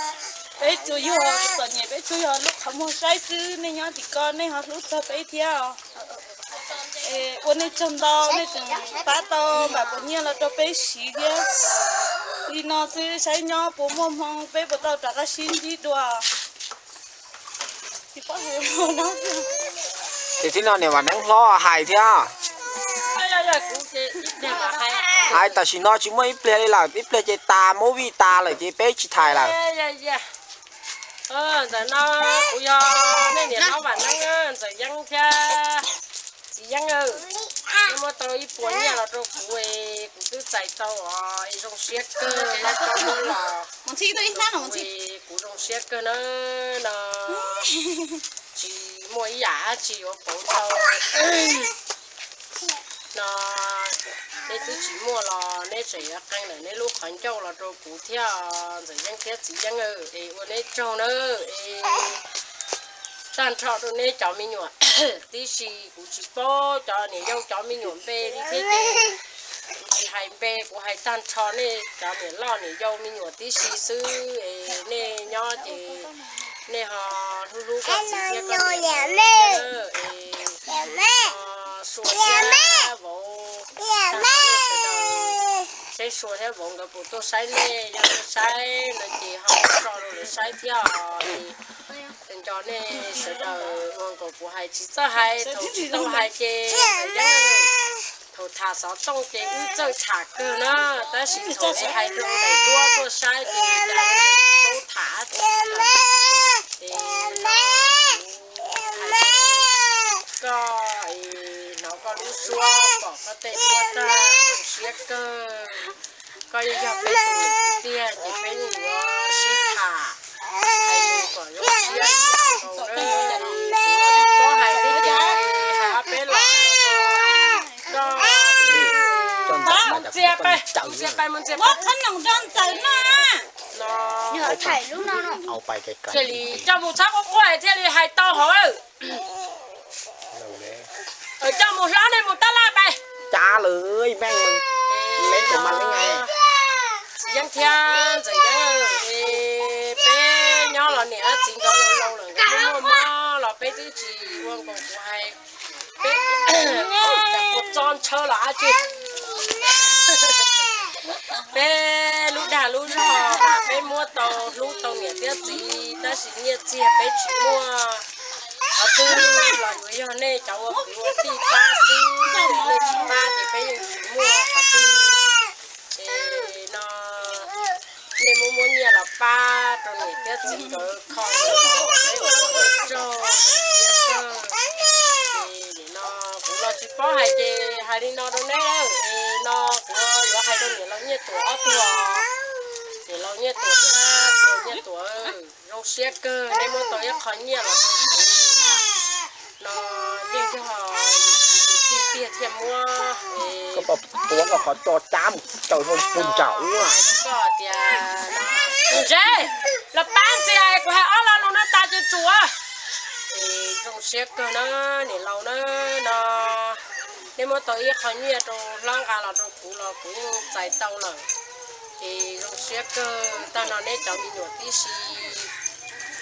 Peb tsuas yog txom nyem, peb tsuas yog lub qhov muag saib xwb, nej nyob tim ko nej ho hlub txog peb thiab os. Ua nej tsaug ntau, nej tseem pab tau npam puas nyiaj los rau peb siv thiab. Li no xwb saib nyob puas muaj hmoo, peb puas tau rov qab sib ntsib dua. Ces tib no niam Vam Neeb hlob hais thiab. Hais tam sim no tsis muaj ib pliag li lawm, ib pliag ces tas movie tas lawm ces peb tsis tham lawm. Ntawm no kuv yog nej niam hlob Vam Neeb, Ntxawm Yeeb thiab txiv Yeeb, nej muab tau ib puas nyiaj los rau kuv, kuv twb txais tau os, zoo siab kawg, lawv tau muab los, kuv zoo siab kawg na. No tsis muaj ib yam dab tsi yuav pauv tau. No neb twb tsis muaj los neb tseem yuav qee ntawm neb lub qhov ncauj los rau kuv thiab, Ntxawm Yeeb thiab txiv Yeeb, es ua neb tsaug na. Es tag nrho rau neb cov me nyuam tib si, kuv tsis paub cov niam yau cov me nyuam npe li thiab ces kuv tsis hais npe, kuv hais tag nrho nej cov niam loj niam yau me nyuam tib si xwb es nej nyob ces nej ho hlub hlub koj txiv thiab koj niam, es Sua thiab vauv, seb Sua thiab vauv nkawd puas tuaj saib nej, yog tuaj saib no ces ho muab tso rau lawv saib thiab os. Nco nej sawv daws ua nkaus kuv hais tsis txawj hais, thaum tsis tau hais ces yeej, thaum tham xov tooj ces wb txawj tham kawg na, tab sis thaum es hais rau daim duab tuaj saib ces cas tsis paub tham dab tsi. Es koj hnov koj lub suab pom koj tej duab tag zoo siab kawg. Koj yeej yog peb tus niam tiag ces peb yeej yuav sib tham, hais lus kom zoo siab ib yam nkaus na. Koj hais li cas hais ob peb los, koj ntxias pais, ntxias pais mus ntxias pais. Thiaj li coj mus txhob quaj quaj thiaj li hais tau hauv. Coj mus hlob nej mus tab laj pais. Cas lawm meej, neb tus mas leej. Txiv Yeeb thiab Ntxawm Yeeb, peb nyob los niam txiv nkawd laus laus lawm, nkawd muaj muaj mob los peb twb tsis ua nkaus kuv hais. Peb ua txob ntshaw los dab tsi, peb lub dag lub zog peb muab tau hlub tau niam thiab txiv, tab sis nyiaj txiag peb tsis muaj. Qhov twg los yuav yog nej cov ua kwv ua tij pab xwb, nej tsis pab ces peb yeej tsis muaj qhov twg. Es no nej muab muab nyiaj los pab rau niam thiab txiv nkawd kho, peb ua tsaug siab kawg. Es nim no kuv los tsis paub hais ces hais li no rau neb, es no kuv yuav hais rau niam laus Nyiaj Tuam ob tug os. Niam laus Nyiaj Tuam thiab txiv Nyiaj Tuam, zoo siab kawg nej muab tau ib qho nyiaj los rau kuv no, yeej yog yus kwv yus tij tiag thiaj muab. Koj pom tuav koj qhov tso cab mus tsaws rau puag nram ub. Koj tias, Ntse, los pab ntxias kuv hais ob lo lus no tas ces tsuav. Ces zoo siab kawg na, niam laus na, no nej muab tau ib qho nyiaj rau hlob nqa los rau kuv los kuv yeej txais tau lawm. Ces zoo siab kawg, tag no neb cov me nyuam tib si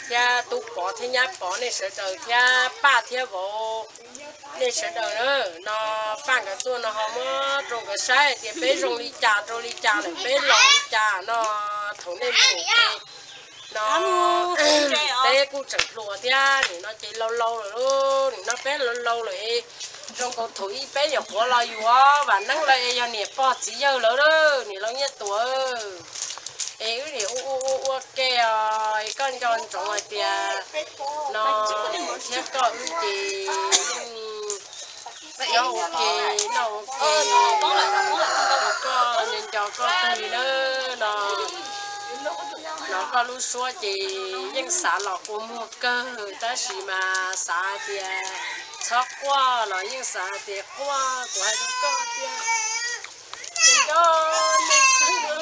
thiab tub Pov thiab nyab Pov, nej sawv daws thiab Paj thiab vauv, nej sawv daws na, no Paj nkawd tuaj no ho muab rau nkawd saib hais tias peb zoo li cas rau li cas lawm, peb laus li cas no, thaum nej mus ces no peb kuj tseem hluas thiab, nim no ces laus laus lawm, nim no peb laus laus lawm, zoo nkaus thaum ub peb nyuam qhuav los yuav vam neeb lawm es yog niam pog txiv yawg lawm, niam laus Nyiaj Tuam. Es wb niam ua ua ua ua ke os, es koj nco ntsoov hais tias no thiab koj wb ces yeej nyob ua ke noj ua ke, koj nco nco koj kawg li na no. No koj lub suab ces yeej xav los kua muag kawg tab sis mas xav hais tias txhob quaj los yeej xav hais tias quaj, kuv hais rau koj tias ces nco nej kawg na.